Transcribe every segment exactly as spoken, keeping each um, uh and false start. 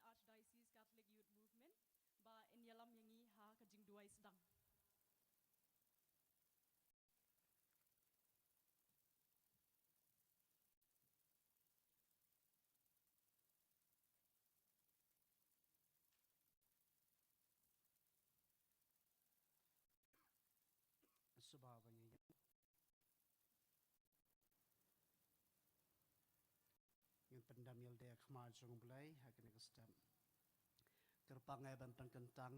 Archdiocese Catholic Youth Movement, ba yn ïalam ïa ngi ha ka jingduwai sdang. Sngewbha ban ïa Ngin pyndem ïalade ha khmat jong U Blei ha kane ka step. Kyrpang eh ban pynkyntang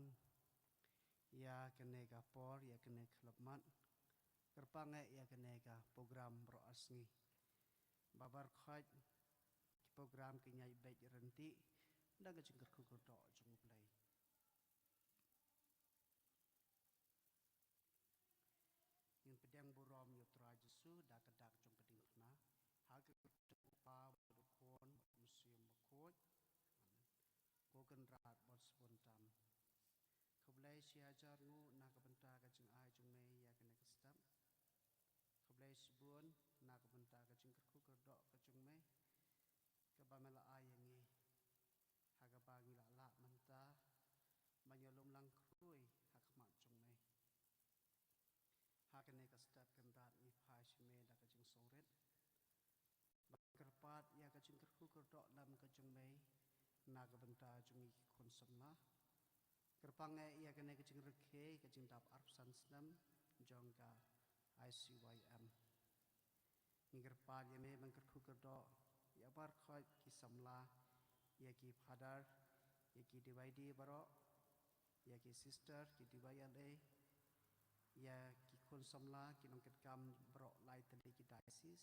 ïa kane ka por, ïa kane ka khyllipmat. Kyrpang eh ïa kane ka program baroh ar sngi. Ba baroh khoit ki program ki ñiah beit ryntih da ka jingkyrkhu kyrdoh jong U Blei. Ngin pdiang burom ïa U Trai Jisu da ka dak jong ka diengphna. Ha ka kyrteng U Kpa bad U Khun bad U Mynsiem Bakhuid. Amen. Ko Kynrad bad sbun tam. Khublei shi hajar nguh na ka bynta ka jingai jong me ïa kane ka step. Khublei shibun na ka bynta ka jingkyrkhu kyrdoh ka jong me, kaba me la ai ïa ngi, ha kaba ngi la lah mynta ban ïalum lang khrui ha khmat jong me. Ha kane ka step Kynrad ngi phai sha me da ka jingsngewrit. Ba kyrpad ïa ka jingkyrkhu kyrdoh lem ka jong me na ka bynta jong ngi ki khun samla. Kyrpang eh ïa kane ka jingrkhie ka jingdap arphew san snem jong ka I C Y M. Ngi kyrpad ïa me ban kyrkhu kyrdoh ïa baroh khoit ki samla, ïa ki father, ïa ki D Y D baroh, ïa ki sister, ki D Y L A, ïa ki khun samla, ki nongkitkam baroh lai tylli ki diocese.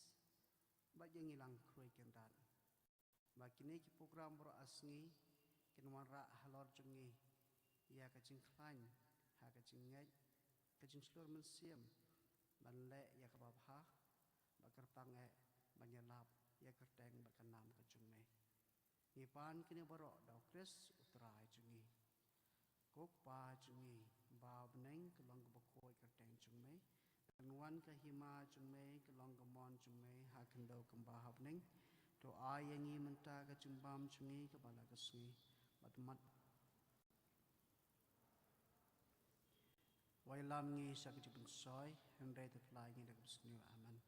Bad ïa ngi lang khrui Kynrad. Ba kine ki program baroh ar sngi kin wanrah halor jong ngi ïa ka jingkhlaiñ, ha ka jingngeit, ka jingshlur mynsiem ban leh ïa kaba bha, ba kyrpang eh ban ïalap ïa ka kyrteng bad ka nam ka jong me. Ngi pan kine baroh da U Khrist U Trai jong ngi. Ko Kpa jong ngi ba ha bneng, ka long kaba khuid ka kyrteng jong me. Kan wan ka hima jong me, ka long ka mon jong me ha khyndew kumba ha bneng. To ai ïa ngi mynta ka jingbam jong ngi kaba la ka sngi. Bad mat Wai lam ngi sha ka jingpynshoi, hynrei to phla ïa ngi da ka jingsniew. Amen.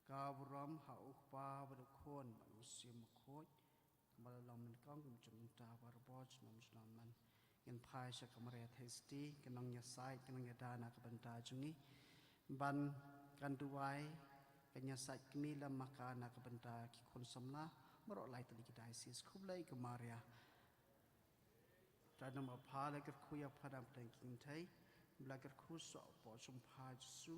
Ka burom ha U Kpa bad U Khun bad U Mynsiem Bakhuid, kumba la long mynnyngkong, kum jong mynta, baroh por, junom junom. Amen. Ngin phai sha ka Maria Theisotti, ka nongïasaid, ka nongïada na ka bynta jong ngi. Ban kan duwai, kan ïasaid kmie lem ma ka na ka bynta ki khun samla baroh lai tylli ki diocese. Khublei ko Maria. Trai nongpynbha, la kyrkhu ïa pha na pdeng ki kynthei, ba la kyrkhu soh hapoh jong pha Jisu.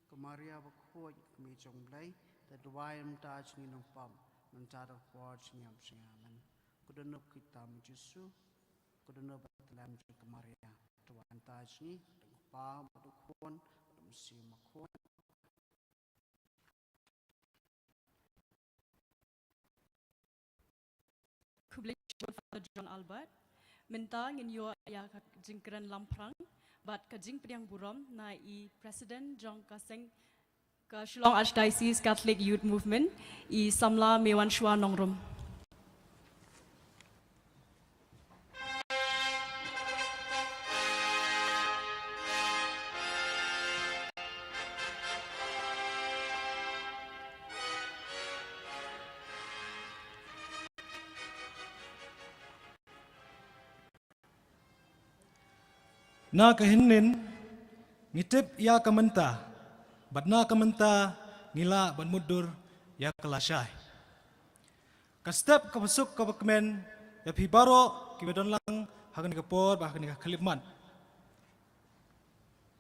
Ko Maria bakhuid, kmie jong U Blei, to duwai mynta jong ngi nongpop, mynta bad por jong ngi ap jong ngi. Amen. Ko dohnud kyrtam Jisu, ko dohnud bad tlem jong ka Maria, to duwai mynta jong ngi, ha ka kyrteng U Kpa bad U Khun bad U Mynsiem Bakhuid. Khublei shibun Father John Albert. Mynta ngin ïoh ïa ka jingkren lamphrang bad ka jingpdiang burom na i President jong ka seng ka Shillong Archdiocese Catholic Youth Movement, i Samla Mewanshwa Nongrum. Na ka hynnin ngi tip ïa ka mynta, bad na ka mynta ngi lah ban mutdur ïa ka lashai. Ka step kaba suk kaba kmen ïa phi baroh kiba don lang ha kane ka por bad ha kane ka khyllipmat.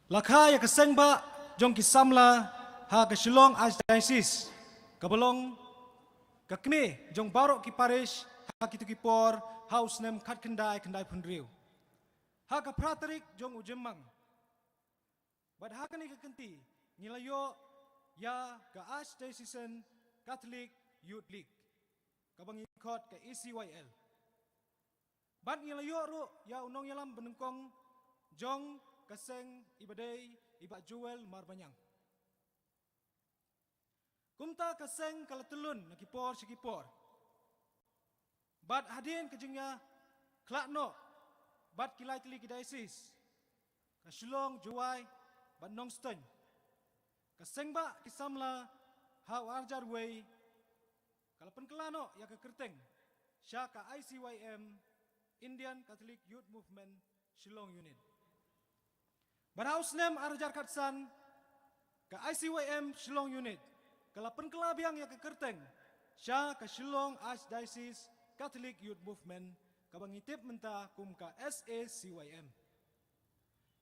La kha ïa ka seng bah jong ki samla ha ka Shillong Archdiocese, kaba long ka kmie jong baroh ki parish ha kito ki por ha u snem khatkhyndai khyndaiphew hynriew. Ha ka phra tarik jong u Jymmang. Bad ha kane ka kynti ngi la ïoh ïa ka Archdiocesan Catholic Youth League, kaba ngi khot ka A C Y L. Bad ngi la ïoh ruh ïa u nongïalam banyngkong jong ka seng, i ba dei i Bah Joel Marbaniang. Kumta ka seng ka la tyllun na ki por sha ki por. Bad hadien ka jingïa khlad noh bad ki lai tylli ki diocese, ka Shillong, Jowai bad Nongstoiñ. Ka Seng Bah ki Samla ha u arhajar wei ka la pynkylla noh ïa ka kyrteng sha ka I C Y M, Indian Catholic Youth Movement Shillong Unit. Bad ha u snem arhajar khatsan, ka I C Y M Shillong Unit ka la pynkylla biang ïa ka kyrteng sha ka Shillong Archdiocese Catholic Youth Movement, kaba ngi tip mynta kum ka S A C Y M.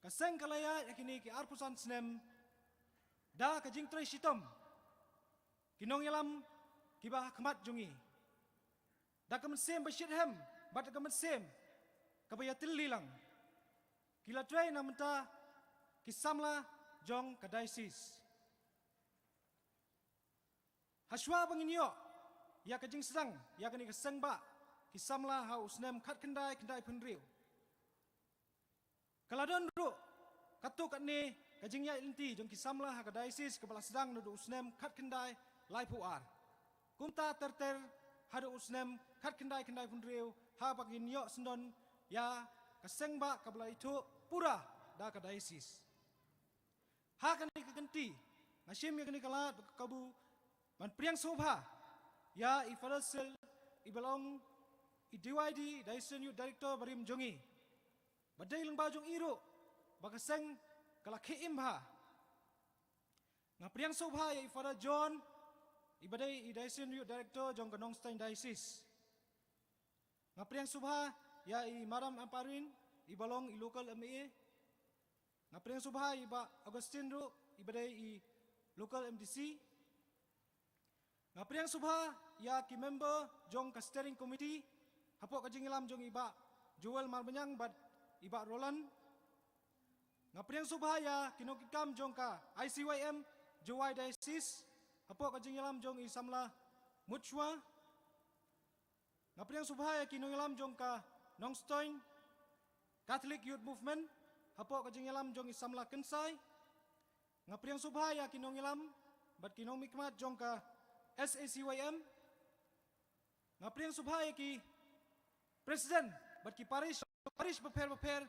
Ka seng ka la ïaid ïa kine ki arphew san snem da ka jingtrei shitom ki nongïalam kiba ha khmat jong ngi. Da ka mynsiem ba shitrhem bad da ka mynsiem kaba ïatylli lang, ki la trei na bynta ki samla jong ka diocese. Hashwa ba ngin ïoh ïa ka jingsdang ïa kane ka Seng Bah ki Samla ha u snem khatkhyndai khyndaiphew hynriew, ka la don ruh katto katne ka jingïaid lynti jong ki samla ha ka diocese kaba la sdang naduh u snem khatkhyndai laiphew ar. Kumta ter ter haduh u snem khatkhyndai khyndaiphew hynriew, haba ngin ïoh syndon ïa ka Seng Bah kaba la ithuh pura da ka diocese. Ha kane ka kynti nga shim ïa kane ka lad ba ka kabu ban pdiang sngewbha ïa i Father Sil, iba long i D Y D, Diocesan Youth Director barim jong ngi, ba dei lyngba jong i ruh ba ka seng ka la khie im bha. Nga pdiang sngewbha ïa i Father John, iba dei i Diocesan Youth Director jong ka Nongstoiñ Diocese. Nga pdiang sngewbha ïa i Madam Amparin, iba long i local M A. Nga pdiang sngewbha ïa i Bah Augustine ruh, iba dei i local M D C. Nga pdiang sngewbha ïa ki member jong ka steering committee, hapoh ka jingïalam jong i Bah Joel Marbaniang bad i Bah Roland. Nga pdiang sngewbha ïa ki nongkitkam jong ka I C Y M Jowai Diocese, hapoh ka jingïalam jong i Samla Mutshwa. Nga pdiang sngewbha ïa ki nongïalam jong ka Nongstoiñ Catholic Youth Movement, hapoh ka jingïalam jong i Samla Kynsai. Nga pdiang sngewbha ïa ki nongïalam bad ki nongmihkhmat jong ka S A C Y M. Nga pdiang sngewbha ïa ki president bad ki parish, parish bapher bapher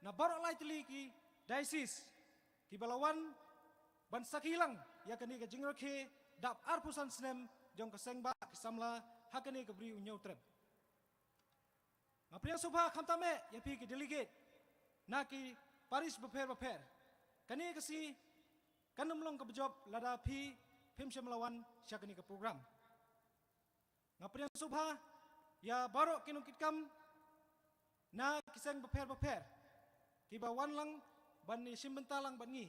na baroh lai tylli ki diocese, kiba la wan ban sakhi lang ïa kane ka jingrakhe dap arphew san snem jong ka Seng Bah ki Samla ha kane ka Bri u Hynñiewtrep. Nga pdiang sngewbha khamtam eh ïa phi ki delegate na ki parish bapher bapher. Kane ka sngi kan ym long kaba jop lada phi phim shym la wan sha kane ka program. Nga pdiang sngewbha ïa baroh ki nongkitkam na ki seng bapher bapher, kiba wan lang ban ïashim bynta lang bad ngi.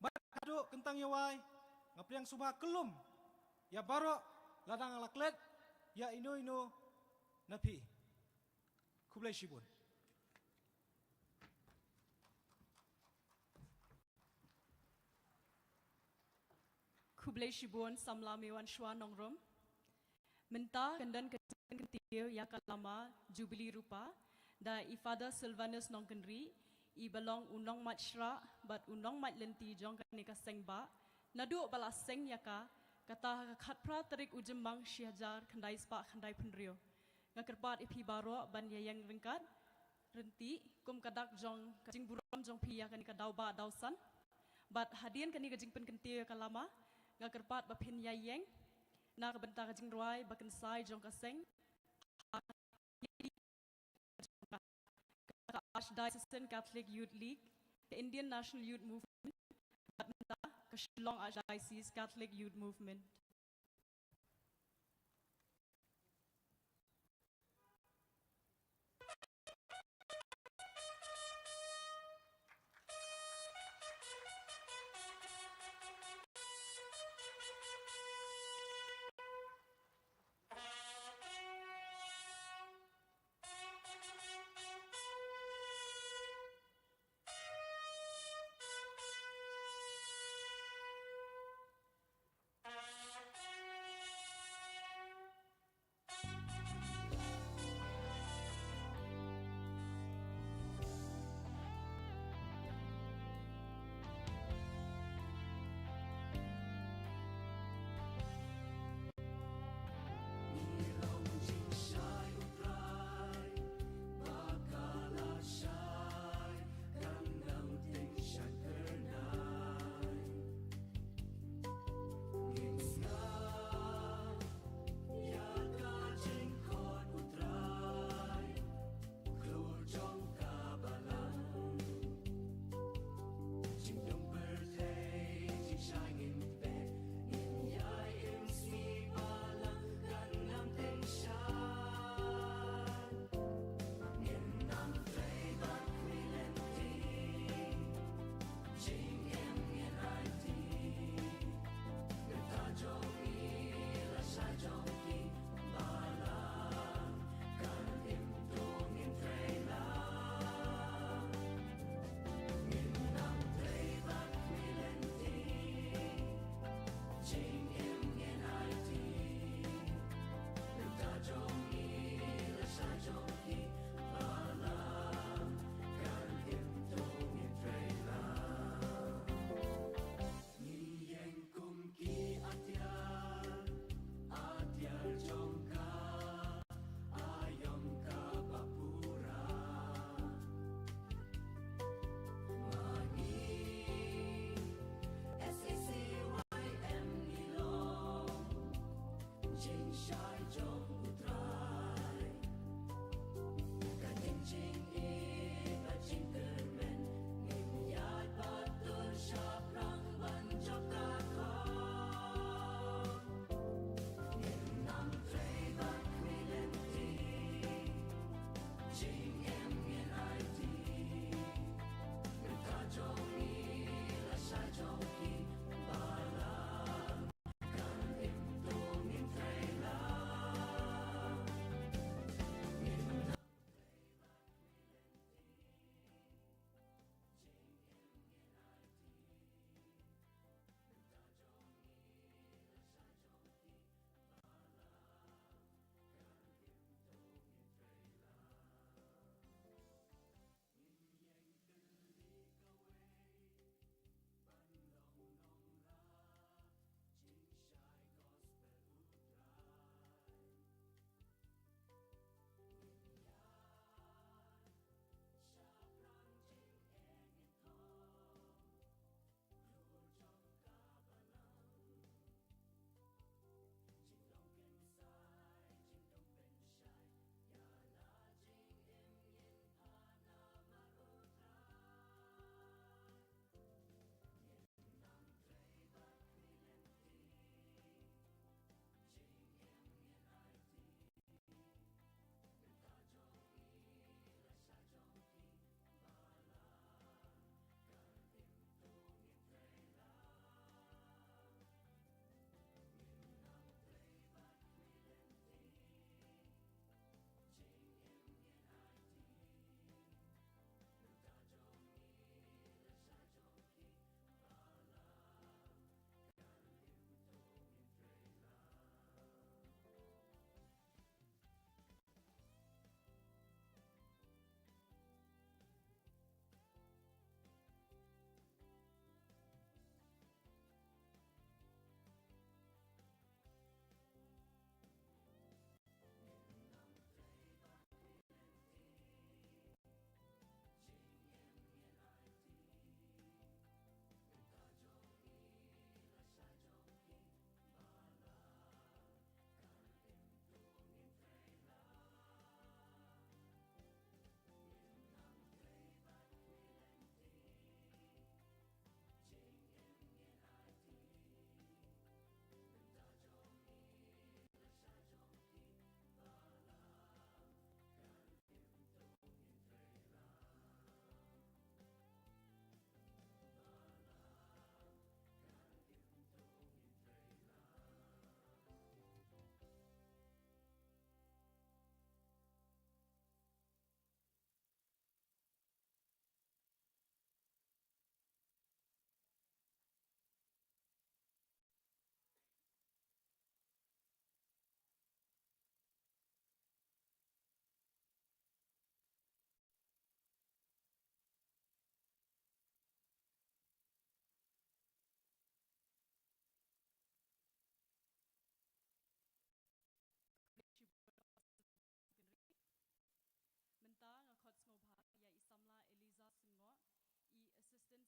Bad haduh kyntang ïawai, nga pdiang sngewbha kyllum ïa baroh, lada nga la klet ïa ino ino na phi. Khublei shibun. Khublei shibun Samla Mewanshwa Nongrum. Mynta kan don ka jingpynkyntiew ïa ka lama Jubili Rupa da i Father Silvanus Nongkynrih, iba long u nongmait shrah bad u nongmait lynti jong kane ka Seng Bah, naduh ba la seng ïa ka, kata ha ka khatphra tarik u Jymmang shi hajar khyndai spah khyndai phew hynriew. Nga kyrpad ïa phi baroh ban ïaïeng ryngkat ryntih kum ka dak jong ka jingburom jong phi ïa kane ka daw ba daw san. Bad hadien kane ka jingpynkyntiew ïa ka lama, nga kyrpad ba phin ïaïeng na ka bynta ka jingrwai ba kynsai jong ka seng, ka Archdiocesan Catholic Youth League, ka Indian National Youth Movement, bad mynta ka Shillong Archdiocese Catholic Youth Movement.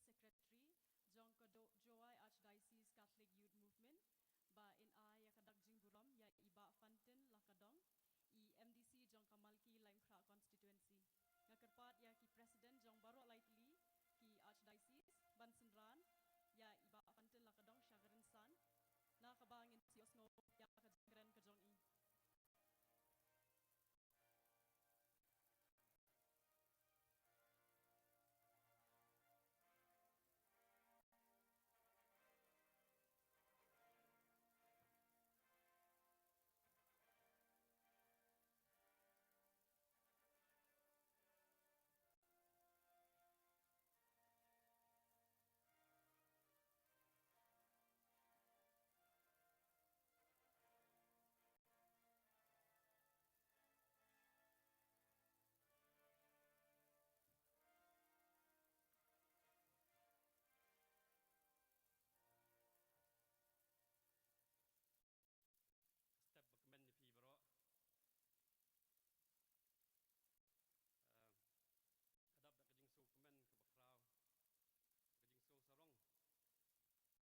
Secretary jong ka Do-, Jowai Archdiocese Catholic Youth Movement, ba in ai ïa ka dak jingburom ïa i Bah Fantin Lakadong, i M D C jong ka Malki Laintrei Constituency. Nga kyrpad ïa ki president jong baroh lai tylli ki archdiocese ban synran ïa i Bah Fantin Lakadong sha ka rynsan, na kaba ngin sa ïohsngew ïa ka jingkren ka jong i. Step ba kmen ïa phi baroh.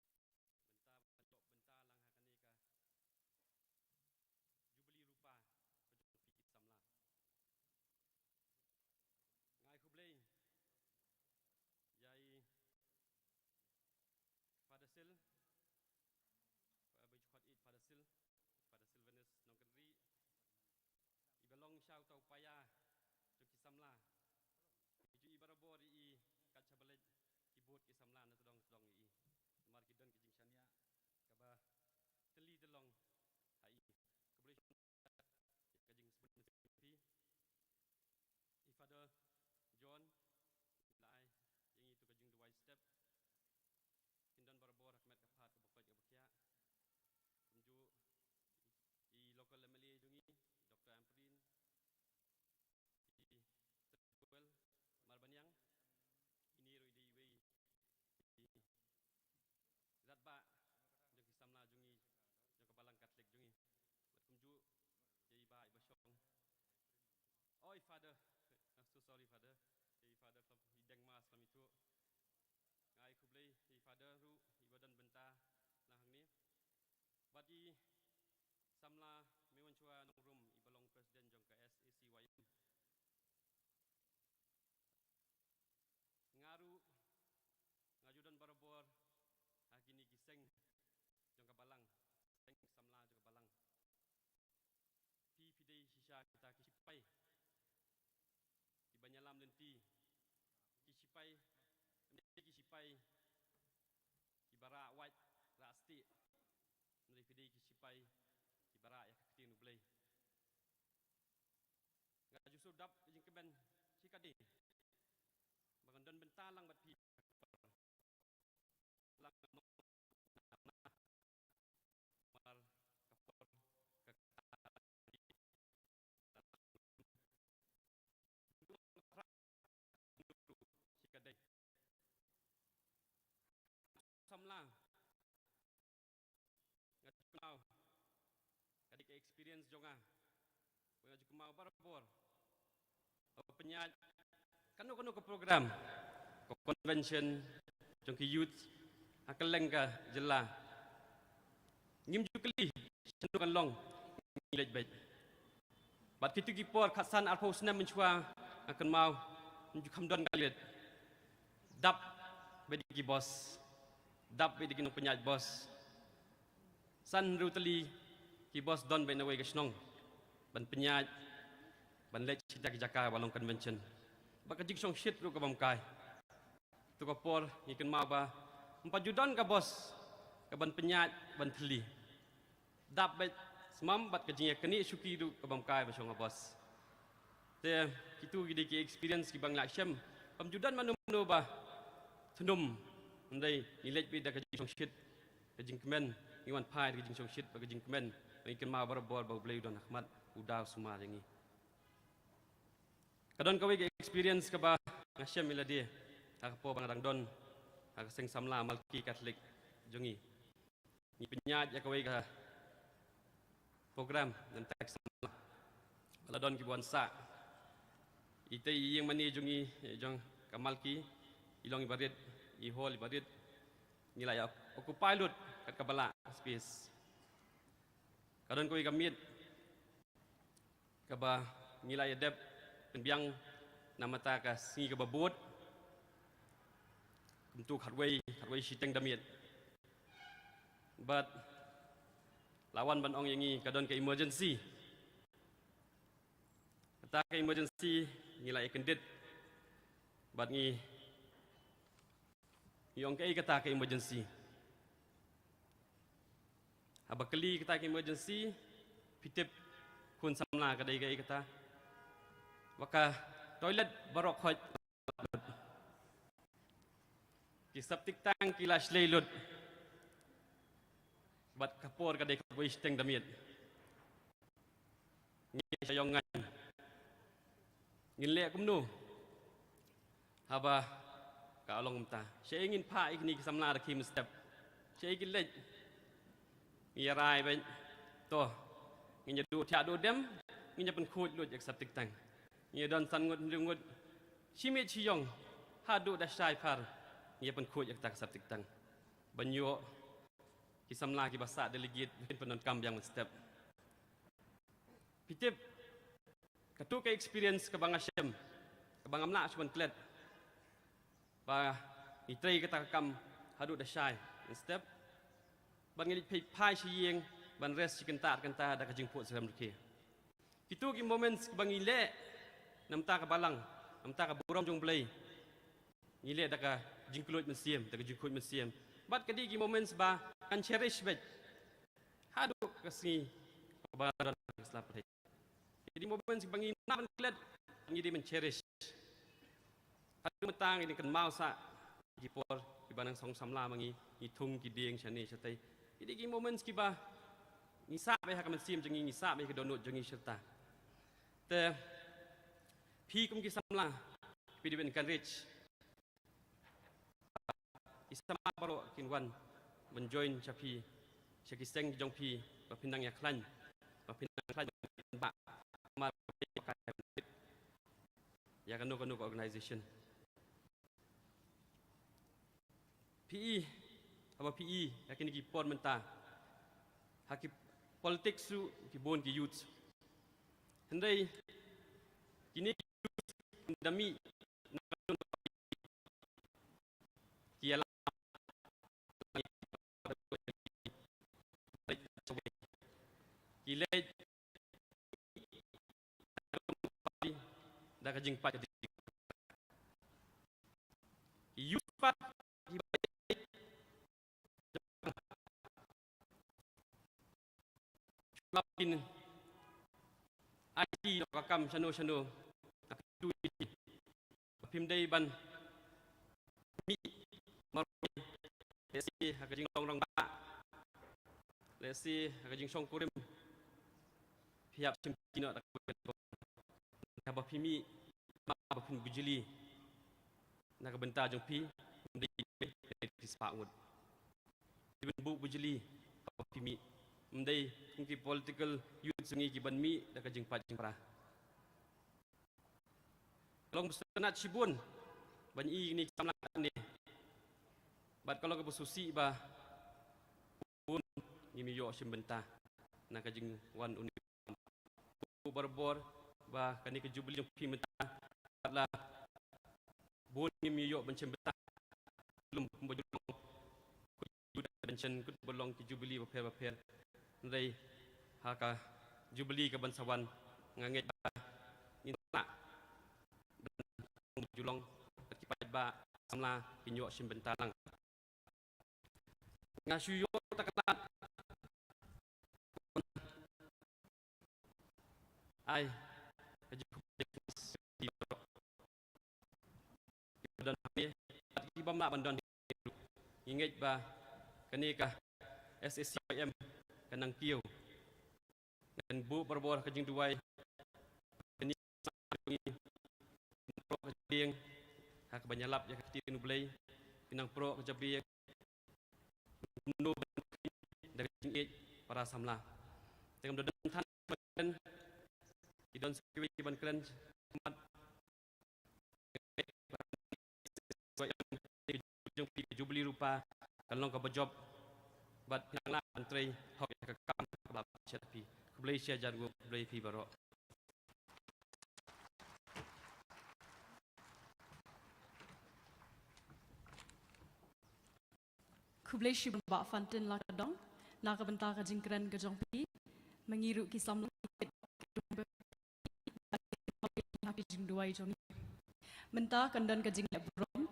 Em, ka dap da ka jingsngewkmen kaba khraw, ka jingsngewsarong. Bynta ba ïoh bynta lang ha kane ka Jubilee Rupa ka jong phi ki samla. Nga ai khublei ïa i Father Sil, Father Sil, Father Sylvanus Nongkynrih, iba long sha uta u paia jong ki samla. Ngi ju ïohi barabor ïa i kat shaba leit ki bud ki samla na sdang sdang ïa i. Namar ki don ki jingshaniah kaba tylli tyllong ha i. Khublei shibun ka jingsbun mynsiem phi. I Father John, la ai ïa ngi tu ka jingduwai step. Kin don barabor ha ka met ka phad kaba koit kaba khiah. Kumjuh i local M L A jong ngi, Doctor Ampareen, i Sir Joel Marbaniang, ine ruh i dei iwei i Rat bah jong ki samla jong ngi, jong ka balang Katholik jong ngi. Bad kumjuh ïa i bah iba shong. Oi, Father. I'm so sorry, Father. Ïa i Father khlem, i deng mask khlem ithuh. Nga ai khublei ïa i Father ruh iba don bynta na hangne. Bad i samla Meiwanchwa Nongrum iba long president jong ka S A C Y M. Nga ruh nga ju don barabor ha kine ki seng jong ka balang, seng samla jong ka balang. Phi, phi dei shisha kita ki shipai kiba ïalam lynti, ki shipai, ki shipai kiba rah wait rah stieh. Hynrei phi dei ki shipai kiba rah ïa ka ktien U Blei. Nga ju shu dap jingkmen shi katdei ba ngan don bynta lang bad phi. Lang namar ka por ka kata shi katdei. Samla. Nga ju kynmaw, ka dei ka experience jong nga. Nga ju kynmaw barabor ba pynïaid kano kano ka program, ka convention jong ki youth ha kylleng ka jylla. Ngim ju kylli shano kan long, ngi leit beit. Bad kito ki por khatsan arphew snem mynshuwa nga kynmaw, ngim ju kham don ka leit. Dap beit da ki bos, dap beit da ki nongpynïaid bos. San hynriew tylli ki bos don beit na wei ka shnong ban pynïaid, ban leit sha kita ki jaka ba long convention. Bad ka jingshongshit ruh ka bym kai. Kato ka por ngi kynmaw ba ym pat ju don ka bos ka ban pynïaid ban thylli. Dap beit, symam bad ka jingïaknieh shuki ruh ka bym kai ba shong ha bos. Te kito ki dei ki experience kiba ngi la shem. Bym ju don mano mano ba thnum, hynrei ngi leit beit da ka jingshongshit, ka jingkmen, ngi wan phai da ka jingshongshit bad ka jingkmen. Ngi kynmaw barabor ba U Blei u don ha khmat, u da u sumar ïa ngi. Ka don kawei ka experience kaba nga shem ïa lade ha ka por ba nga dang don ha ka seng samla Malki Katholik jong ngi. Ngi pynïaid ïa kawei ka program na bynta ki samla ba la don kiba wan sah. Itei i ïing mane jong ngi, eh, jong ka Malki, i long iba rit, i hall iba rit, ngi la ïa occupy lut kat kaba lah ka space. Ka don kawei ka miet kaba ngi la ïa dep pynbiang na bynta ka sngi kaba bud. Kumtu khatwei, khatwei shiteng da miet. Bad la wan ban ong ïa ngi ka don ka emergency. Kata ka emergency ngi la ïa kyndit. Bad ngi, ngi ong kaei kata ka emergency. Haba kylli kata ka emergency, phi tip khun samla ka dei kaei kata. Ba ka toilet baroh khoit. Ki septic tank ki la shlei lut. Bad ka por ka dei khatwei shiteng da miet. Ngi sha ïong ngan. Ngin leh kumno? Haba ka long kumta. Shaei ngin phah ïa kine ki samla da ki mynstep? Shaei ki leit? Ngi ïa rai beit. To. Ngin ïa duh thiah duh dem. Ngin ïa pynkhuid lut ïa ka septic tank. Ngi ïa don san ngut hynriew ngut. Shi miet shi ïong. Haduh da shai phar. Ngi ïa pynkhuid ïa kata ka septic tank. Ban ïoh ki samla kiba sah delegate, kin pyndonkam biang mynstep. Phi tip, katu ka experience kaba nga shem, kaba ngam lah shuh ban klet. Ba ngi trei kata ka kam haduh da shai mynstep. Bad ngi leit phai, phai sha ïing, ban rest shi kynta ar kynta da ka jingphuh syrem rkhe. Kitu ki moments kiba ngi leh na bynta ka balang, na bynta ka burom jong U Blei. Ngi leh da ka jingkylluid mynsiem, da ka jingkylluid mynsiem. Bad ka dei ki moments ba ngan cherish beit haduh ka sngi kaba ngan don ha ka sla pyrthei. Ki dei moments kiba ngi nang ban klet, ngi dei ban cherish. Haduh mynta ngi dang kynmaw sah ki por kiba nang song samla ma ngi, ngi thung ki dieng shane shatei. Ki dei ki moments kiba ngi sah beit ha ka mynsiem jong ngi, ngi sah beit ha ka dohnud jong ngi shirta. Te phi kum ki samla, phi dei ban encourage ki samla baroh kin wan ban join sha phi, sha ki seng jong phi, ba phin nang ïa khlaiñ, ba phin nang ïa khlaiñ ba mar ïa kano kano ka organization. Phi i, haba phi i ïa kine ki por mynta, ha ki politics ruh ki bun ki youth. Hynrei kine ki youth da mih na ka ki ïalam ki leit da ka jingpait. Ki youth pat ki ba kin aiti noh ka kam shano shano. Phim dei ban mih marwei, lehse ha ka jinglong rangbah, lehse ha ka jingshong kurim. Phi hap shim kynnoh da ka ba phi mih, ba phin bujli na ka bynta jong phi, ym dei phi spah ngut. Phi ban buh bujli ba phi mih, ym dei kum ki political youth jong ngi ki ban mih da ka jingpait jingpra. Ka long ba sngewtynnat shibun ban i kine ki samla kane. Bad ka long kaba sngewsih ba bun ngim ïoh shim bynta na ka jingwan une u barabor ba kane ka jubili jong phi mynta. Bad la bun ngim ïoh ban shim bynta. Lum kumba ju long, ju da ban shen kut ba long ki jubili bapher bapher. Hynrei ha ka jubili ka ban sa wan, nga ngeit ba ngin lah ban ju long, ki paidbah samla kin ïoh shim bynta lang. Nga shu ïoh ta ka lad ai ka jingkhublei ki ba don hangne bad ki bym lah ban don. Ngi ngeit ba kane ka S A C Y M ka nang kiew. Ngan buh barabor ka jingduwai. Kane ka jingïalam ha kaba ngi ïalap ïa ka ktien U Blei. Ngi nang proh ka jabieng. Kumno ban da ka jingïeit para samla. Te ngam da don than ban kren, ki don sa kiwei ki ban kren. Mat. Jong phi Jubilee Rupa kan long kaba jop bad phi nang lah ban trei hok ïa ka kam kaba la shet phi. Khublei shihajar nguh, khublei phi baroh. Khublei shibun Bah Fantin Lakadong na ka bynta ka jingkren ka jong phi. Ma ngi ruh ki samla ha ki jingduwai jong ngi. Mynta kan don ka jingleh burom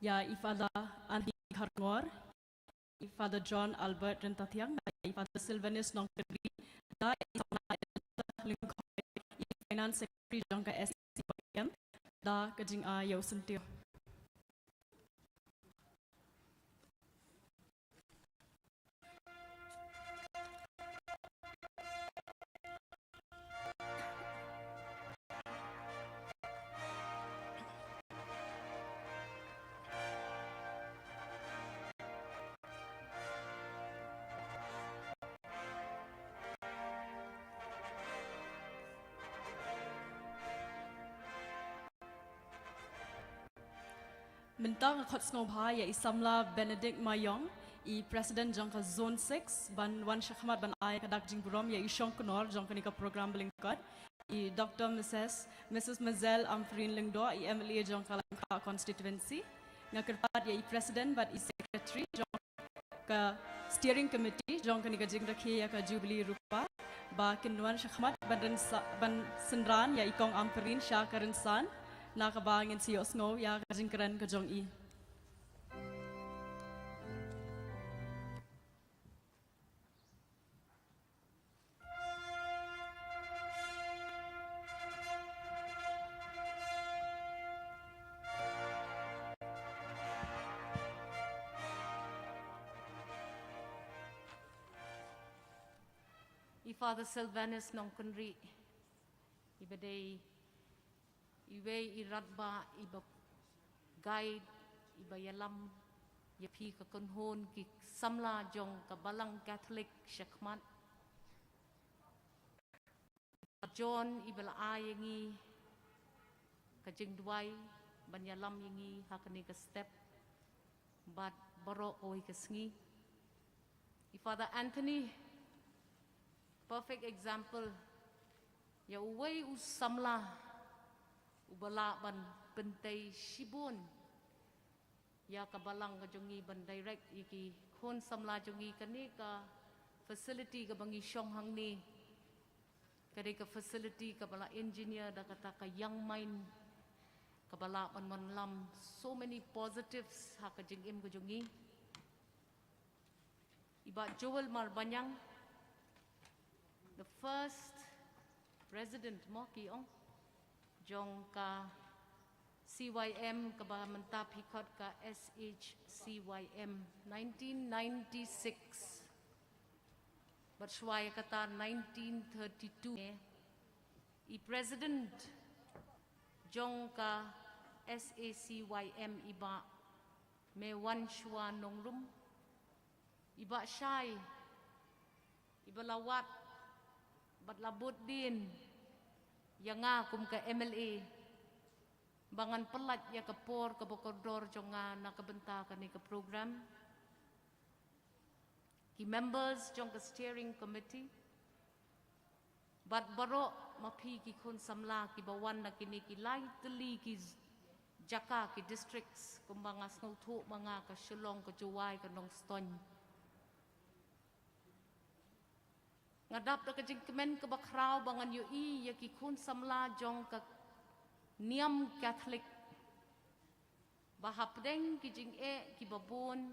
ïa i Father Anthony Kharngor, i Father John Albert Ryntathiang, i Father Sylvanus Nongkynrih, da i Samla Lyngkhoi, i Finance Secretary jong ka S C Y M, da ka jingai ïa u syntiew. Mynta nga khot sngewbha ïa i Samla Benedict Mayong, i President jong ka Zone six, ban wan shakhmat ban ai ka dak jingburom ïa i shongknor jong kane ka program ba lyngkot, i Doctor Mrs, Mrs Mazel Ampareen Lyngdoh, i M L A jong ka Langkha Constituency. Nga kyrpad ïa i President bad i Secretary jong ka Steering Committee jong kane ka jingrakhe ïa ka Jubilee Rupa ba kin wan shakhmat ban rynsa-, ban synran ïa i Kong Ampareen sha ka rynsan, na kaba ngin sa ïohsngew ïa ka jingkren ka jong i. I Father Sylvanus Nongkynrih, iba dei iwei i rangbah, iba guide, iba ïalam ïa phi ka kynhun ki samla jong ka Balang Katholik shakhmat. John, iba la ai ïa ngi ka jingduwai ban ïalam ïa ngi ha kane ka step, bad baroh kawei ka sngi. I Father Anthony, perfect example ïa uwei u samla uba lah ban pyntei shibun ïa ka balang ka jong ngi, ban direct ïa ki khun samla jong ngi. Kane ka facility kaba ngi shong hangne, ka dei ka facility kaba la engineer da kata ka young mind, kaba lah ban wanlam so many positives ha ka jingim ka jong ngi. I Bah Joel Marbaniang, the first president, mo ki ong, jong ka C Y M, kaba mynta phi khot ka S H C Y M, nineteen ninety-six. Bad shuwa ïa kata nineteen thirty-two, eh, i president jong ka S A C Y M, i Bah Mewanshwa Nongrum, i Bah Shai, iba la wad bad la bud dien ïa nga kum ka M L A, ba ngan pyllait ïa ka por kaba kordor jong nga na ka bynta kane ka program. Ki members jong ka steering committee, bad baroh ma phi ki khun samla kiba wan na kine ki lai tylli ki jaka, ki districts, kumba nga sngewthuh ma nga, ka Shillong, ka Jowai, ka Nongstoiñ. Nga dap da ka jingkmen kaba khraw ba ngan ïohi ïa ki khun samla jong ka niam Katholik, ba hapdeng ki jingeh kiba bun,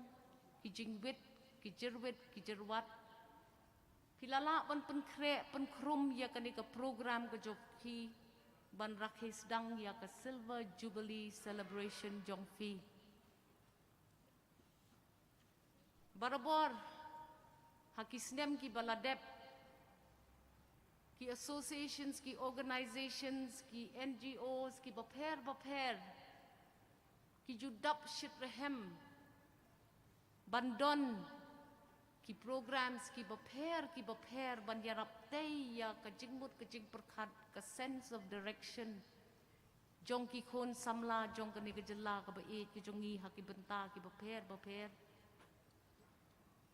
ki jingwit, ki jyrwit, ki jyrwat, phi la lah ban pynkhreh, pynkhrum ïa kane ka program ka jong phi, ban rakhe sdang ïa ka Silver Jubilee Celebration jong phi. Barabor ha ki snem kiba la dep, ki associations, ki organizations, ki N G Os kiba pher ba pher, ki ju dap shitrhem ban don ki programs kiba pher kiba pher ban ïarap tei ïa ka jingmut ka jingpyrkhat, ka sense of direction jong ki khun samla jong kane ka jylla kaba ïeit ka jong ngi ha ki bynta kiba pher ba pher.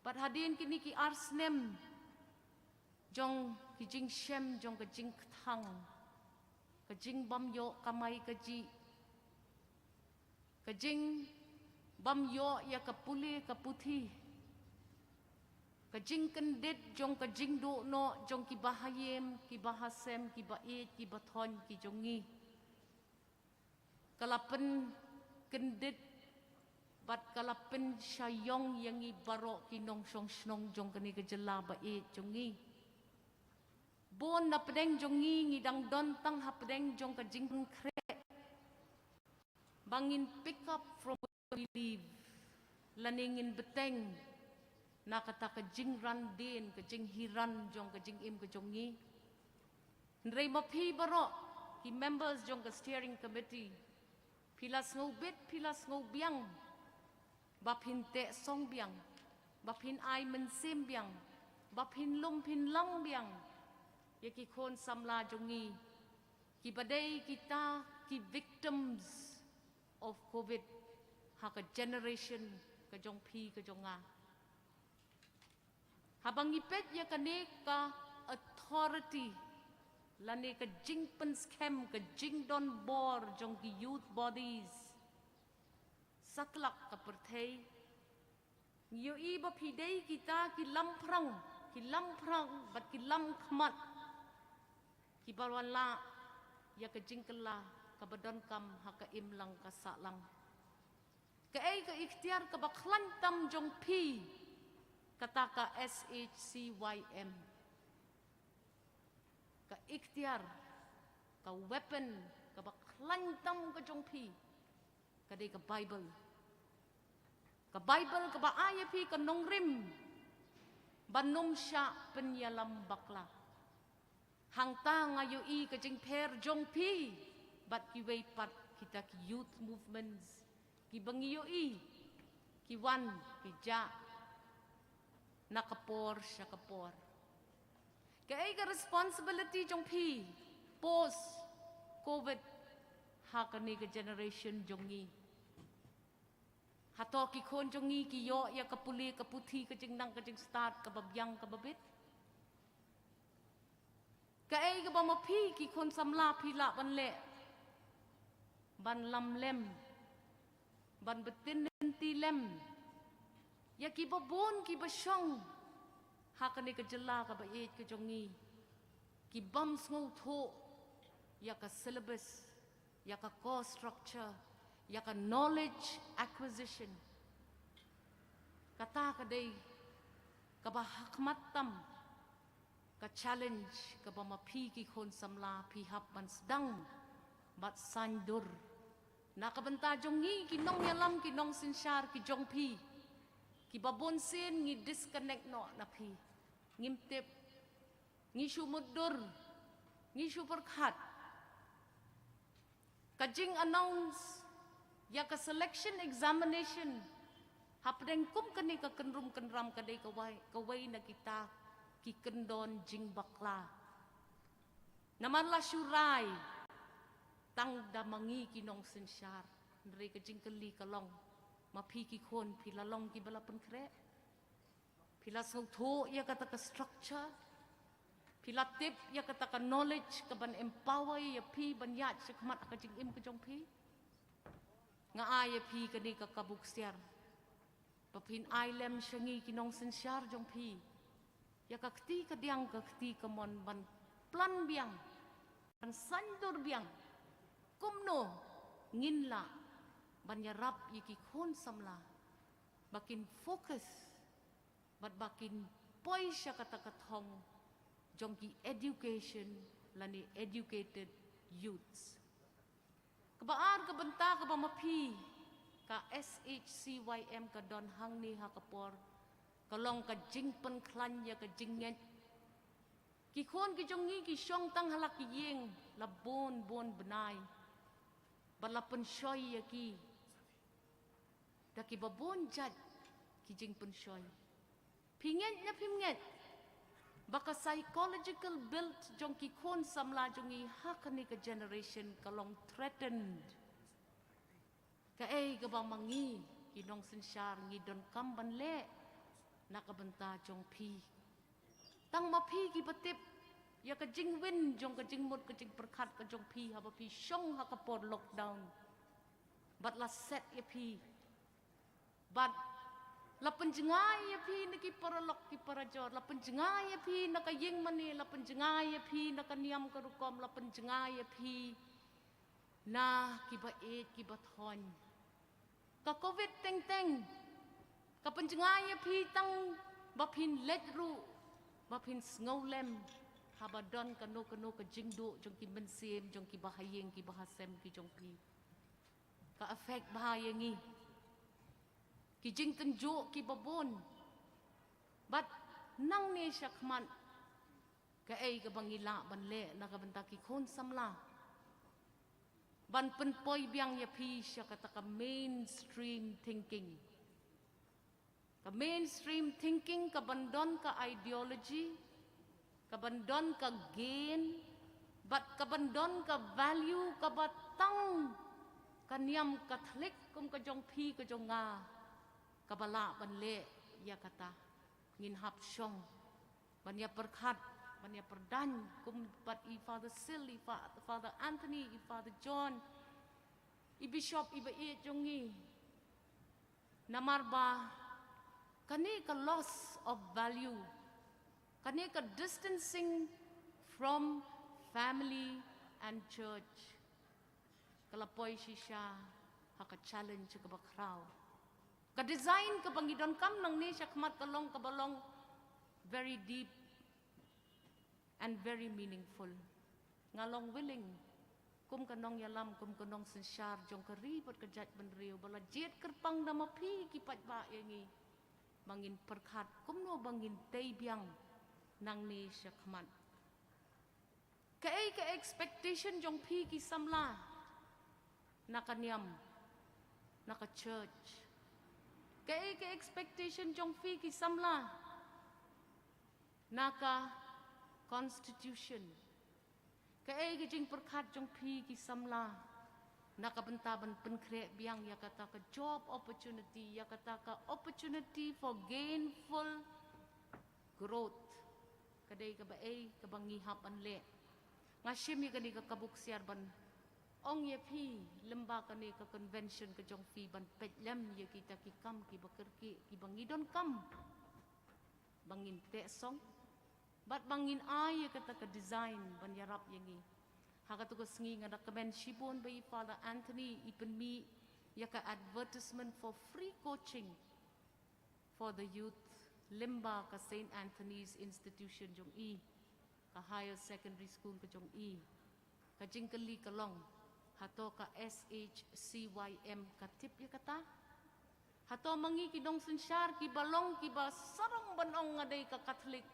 Bad hadien kine ki ar snem jong ki jingshem jong ka jingkthang, ka jingbym ïoh kamai kajih, ka jingbym ïoh ïa ka pule ka puthi, ka jingkyndit jong ka jingduh noh jong ki bahaïing, ki bahasem, ki ba ïeit, ki bathoiñ ki jong ngi. Ka la pynkyndit bad ka la pynshah ïong ïa ngi baroh ki nongshong shnong jong kane ka jylla ba ïeit jong ngi. Bun na pdeng jong ngi ngi dang don tang ha pdeng jong ka jingkhreh ba ngin pick up from where we leave, lane ngin bteng na kata ka jingran dien, ka jinghiran jong ka jingim ka jong ngi. Hynrei ma phi baroh ki members jong ka steering committee, phi la sngewbit, phi la sngewbiang ba phin teh song biang, ba phin ai mynsiem biang, ba phin lum phin lang biang ïa ki khun samla jong ngi, kiba dei kita ki victims of covid ha ka generation ka jong phi ka jong nga. Haba ngi peit ïa kane ka authority lane ka jingpynskhem, ka jingdonbor jong ki youth bodies satlak ka pyrthei, ngi ïohi ba phi dei kita ki lamphrang, ki lamphrang bad ki lamkhmat kiba wan lah ïa ka jingkylla kaba donkam ha ka imlang ka sahlang. Kaei ka iktiar kaba khlaiñ tam jong phi, kata ka S H C Y M? Ka iktiar, ka weapon kaba khlaiñ tam ka jong phi, ka dei ka Bible. Ka Bible kaba ai ïa phi ka nongrim ban ym shah pynïalam bakla. Hangta nga ïohi ka jingpher jong phi bad kiwei pat kita ki youth movements kiba ngi ïohi ki wan ki jah na ka por sha ka por. Kaei ka responsibility jong phi post covid ha kane ka generation jong ngi? Hato ki khun jong ngi ki ïoh ïa ka pule ka puthi, ka jingnang ka jingstad kaba biang kaba bit? Kaei kaba ma phi ki khun samla phi lah ban leh ban lam lem, ban btin lynti lem ïa kiba bun kiba shong ha kane ka jylla kaba ïeit ka jong ngi, kibym sngewthuh ïa ka syllabus, ïa ka course structure, ïa ka knowledge acquisition? Kata ka dei kaba hakhmat tam ka challenge kaba ma phi ki khun samla phi hap ban sdang bad saiñdur na ka bynta jong ngi ki nongïalam, ki nongsynshar ki jong phi, kiba bun sien ngi disconnect noh na phi. Ngim tip, ngi shu mutdur, ngi shu pyrkhat. Ka jing announce ïa ka selection examination hapdeng kum kane ka kynrum kynram ka dei kawei, kawei na kita ki kyndon jingbakla. Namar la shu rai tang da ma ngi ki nongsynshar. Hynrei ka jingkylli ka long, ma phi ki khun phi la long kiba la pynkhreh? Phi la sngewthuh ïa kata ka structure? Phi la tip ïa kata ka knowledge kaban empower ïa phi ban ïaid shakhmat ha ka jingim ka jong phi? Nga ai ïa phi kane ka kabu ksiar ba phin ai lem sha ngi ki nongsynshar jong phi ïa ka kti kadiang, ka kti kamon ban plan biang, ban saiñdur biang kumno ngin lah ban ïarap ïa ki khun samla ba kin focus bad ba kin poi sha kata ka thong jong ki education lane educated youths. Kaba ar ka bynta kaba ma phi ka S H C Y M ka don hangne ha ka por ka long ka jingpynkhlaiñ ïa ka jingngeit. Ki khun ki jong ngi ki shong tang ha la ki ïing la bun bun bnai bad la pynshoi ïa ki da kiba bun jait ki jingpynshoi. Phi ngeit ne phim ngeit, ba ka psychological build jong ki khun samla jong ngi ha kane ka generation ka long threatened. Kaei kaba ma ngi ki nongsynshar ngi donkam ban leh na ka bynta jong phi? Tang ma phi kiba tip ïa ka jingwin jong ka jingmut ka jingpyrkhat ka jong phi haba phi shong ha ka por lockdown. Bad la set ïa phi, bad la pynjngai ïa phi na ki paralok ki parajor, la pynjngai ïa phi na ka ïingmane, la pynjngai ïa phi na ka niam ka rukom, la pynjngai ïa phi na kiba ïeit kiba thoiñ. Ka covid teng teng ka pynjngai ïa phi tang ba phin leit ruh, ba phin sngewlem haba don kano kano ka jingduh jong ki mynsiem jong kiba ha ïing kiba ha sem ki jong phi. Ka affect bha ïa ngi, ki jingtynjuh kiba bun. Bad nangne shakhmat, kaei kaba ngi lah ban leh na ka bynta ki khun samla ban pynpoi biang ïa phi sha kata ka mainstream thinking? Ka mainstream thinking ka ban don ka ideology, ka ban don ka gain, bad ka ban don ka value kaba tang ka niam Katholik kum ka jong phi ka jong nga kaba lah ban leh ïa kata. Ngin hap shong ban ïa pyrkhat, ban ïa pyrdain kum pat i Father Sil, i Fa-, Father Anthony, i Father John, i Bishop iba ïeit jong ngi. Namar ba kane ka loss of value, kane ka distancing from family and church, ka la poi shisha ha ka challenge kaba khraw. Ka design kaba ngi donkam nangne shakhmat ka long kaba long very deep and very meaningful. Nga long willing kum ka nongïalam, kum ka nongsynshar jong ka ri bad ka jaitbynriew, ba la jied kyrpang da ma phi ki paidbah ïa ngi, ba ngin pyrkhat kumno ba ngin tei biang nangne shakhmat. Kaei ka expectation jong phi ki samla na ka niam, na ka church? Kaei ka expectation jong phi ki samla na ka constitution? Kaei ka jingpyrkhat jong phi ki samla na ka bynta ban pynkhreh biang ïa kata ka job opportunity, ïa kata ka opportunity for gainful growth? Ka dei kaba ei kaba ngi hap ban leh. Nga shim ïa kane ka kabu ksiar ban ong ïa phi lyngba kane ka convention ka jong phi ban peit lem ïa kita ki kam kiba kyrkieh kiba ngi donkam ba ngin teh song, bad ba ngin ai ïa kata ka design ban ïarap ïa ngi. Ha katu ka sngi nga da kmen shibun ba i Father Anthony i pynmih ïa ka advertisement for free coaching for the youth lyngba ka Saint Anthony's Institution jong i, ka higher secondary school ka jong i. Ka jingkylli ka long, hato ka S H C Y M ka tip ïa kata? Hato ma ngi ki nongsynshar kiba long kiba sarong ban ong nga dei ka Katholik,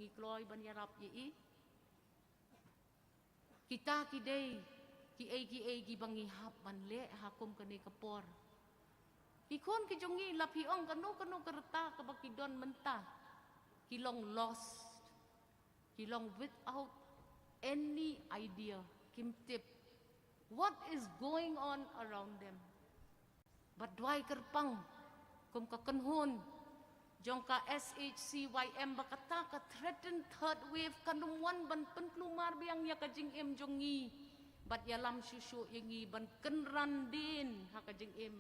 ngi kloi ban ïarap ïa i? Kita ki dei kiei kiei kiba ngi hap ban leh ha kum kane ka por. Ki khun ki jong ngi, la phi ong kano kano ka rta kaba ki don mynta, ki long lost, ki long without any idea, kim tip what is going on around them. Bad duwai kyrpang kum ka kynhun jong ka S H C Y M ba kata ka threatened third wave kan ym wan ban pynkulmar biang ïa ka jingim jong ngi bad ïalam shuh shuh ïa ngi ban kynran dien ha ka jingim,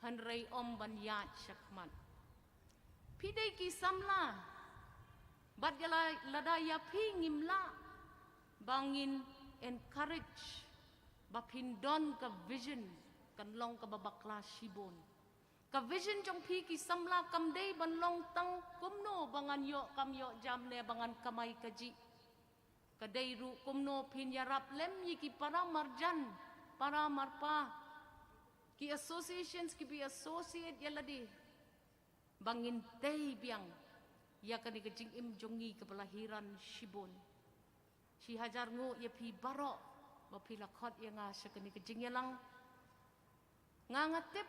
hynrei ym ban ïaid shakhmat. Phi dei ki samla, bad ïa la, lada ïa phi ngim lah ba ngin encourage ba phin don ka vision, kan long kaba bakla shibun. Ka vision jong phi ki samla kam dei ban long tang kumno ba ngan ïoh kam ïoh jam ne ba ngan kamai kajih. Ka dei ruh kumno phin ïarap lem ïa ki para marjan, para marpa, ki associations kiba associate ïa lade, ba ngin tei biang ïa kane ka jingim jong ngi kaba la hiran shibun. Shi hajar nguh ïa phi baroh ba phi la khot ïa nga sha kane ka jingïalang. Nga, nga tip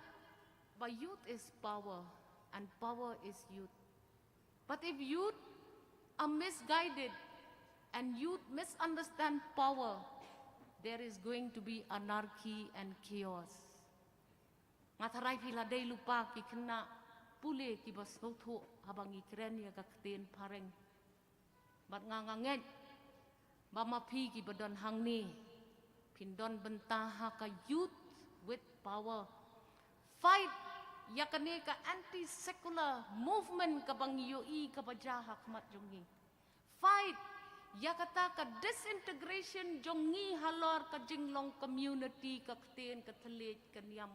ba youth is power and power is youth. But if youth are misguided and youth misunderstand power, there is going to be anarchy and chaos. Nga tharai phi la dei lypa ki khynnah pule kiba sngewthuh haba ngi kren ïa ka ktien phareng. Bad nga nga ngeit ba ma phi kiba don hangne phin don bynta ha ka youth with power. Fight ïa kane ka anti-secular movement kaba ngi ïohi kaba jia ha khmat jong ngi. Fight ïa kata ka disintegration jong ngi halor ka jinglong community, ka ktien, ka thylliej, ka niam,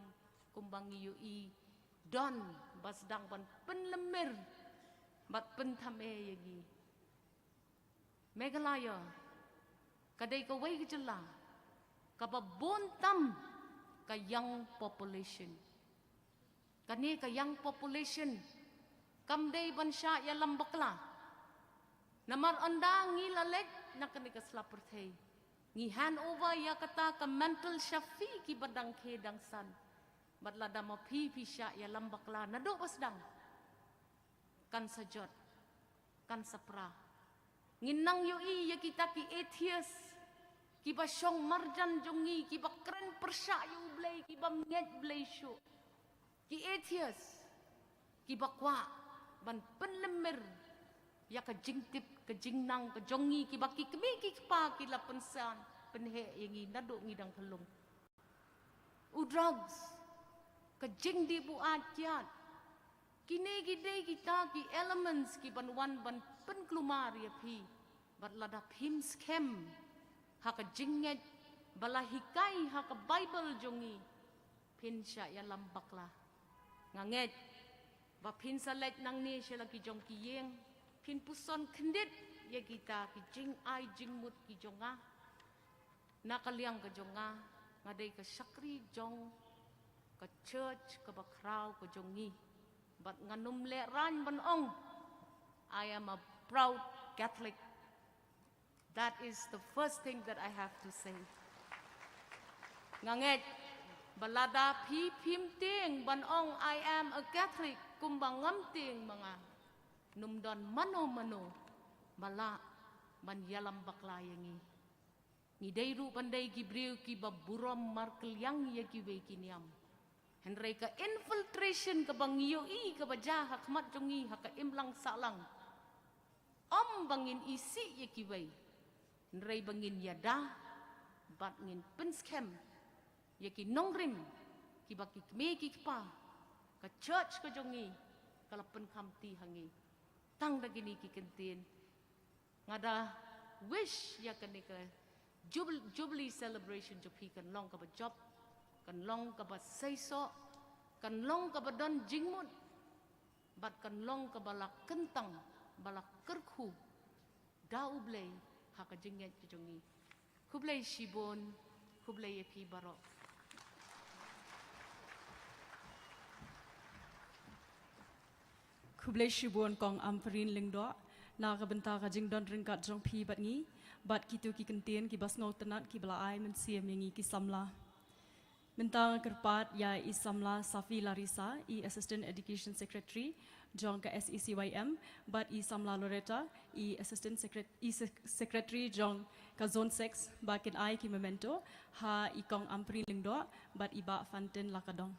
kumba ngi ïohi don ba sdang ban pynlemmir bad pynthame ïa ngi. Meghalaya ka dei kawei ka jylla kaba bun tam ka young population. Kane ka young population kam dei ban shah ïalam bakla. Namar ynda ngi la leit na kane ka sla pyrthei, ngi hand over ïa kata ka mantle sha phi kiba dang khie dang san. Bad lada ma phi phi shah ïalam bakla naduh ba sdang, kan sa jot, kan sa pra. Ngin nang ïohi ïa kita ki atheist kiba shong marjan jong ngi, kiba kren pyrshah ïa U Blei, kiba ngeit Blei shuh. Ki atheist kiba kwah ban pynlemmir ïa ka jingtip, ka jingnang ka jong ngi, kiba ki kmie ki kpa ki la pynsan pynheh ïa ngi naduh ngi dang khyllung. U drugs, ka jingdih buaid kiad, kine ki dei kita ki elements kiban wan ban pynkulmar ïa phi. Bad lada phim skhem ha ka jingngeit ba la hikai ha ka Baibl jong ngi, phin shah ïalam bakla. Nga ngeit ba phin sa leit nangne sha la ki jong ki ïing, phin puson khyndiat ïa kita ki jingai jingmut ki jong nga. Na ka liang ka jong nga, nga dei ka shakri jong ka church kaba khraw ka jong ngi. Bad ngan ym lehraiñ ban ong, I am a proud Catholic. That is the first thing that I have to say. Nga ngeit ba lada phi phim tieng ban ong I am a Catholic kumba ngam tieng ma nga, ym don mano mano ba lah ban ïalam bakla ïa ngi. Ngi dei ruh ban dei ki briew kiba burom markylliang ïa kiwei ki niam. Hynrei ka infiltration kaba ngi ïohi kaba jia ha khmat jong ngi ha ka imlang sahlang, ym ba ngin isih ïa kiwei, hynrei ba ngin ïada bad ngin pynskhem ïa ki nongrim kiba ki kmie ki kpa, ka church ka jong ngi ka la pynkhamti ha ngi. Tang da kine ki kyntien nga da wish ïa kane ka jubl-, jubilee celebration jong phi kan long kaba jop, kan long kaba seisoh, kan long kaba don jingmut, bad kan long kaba la kyntang, ba la kyrkhu da U Blei ha ka jingngeit ka jong ngi. Khublei shibun, khublei ïa phi baroh. Khublei shibun Kong Ampareen Lyngdoh na ka bynta ka jingdon ryngkat jong phi bad ngi, bad kito ki kyntien kiba sngewtynnat kiba la ai mynsiem ïa ngi ki samla. Mynta nga kyrpad ïa i samla Safi Larisa, i Assistant Education Secretary jong ka S E C Y M, bad i samla Loretta, i Assistant Secret-, i Sec-, Secretary jong ka Zone six, ba kin ai ki memento ha i Kong Ampareen Lyngdoh bad i Bah Fantin Lakadong.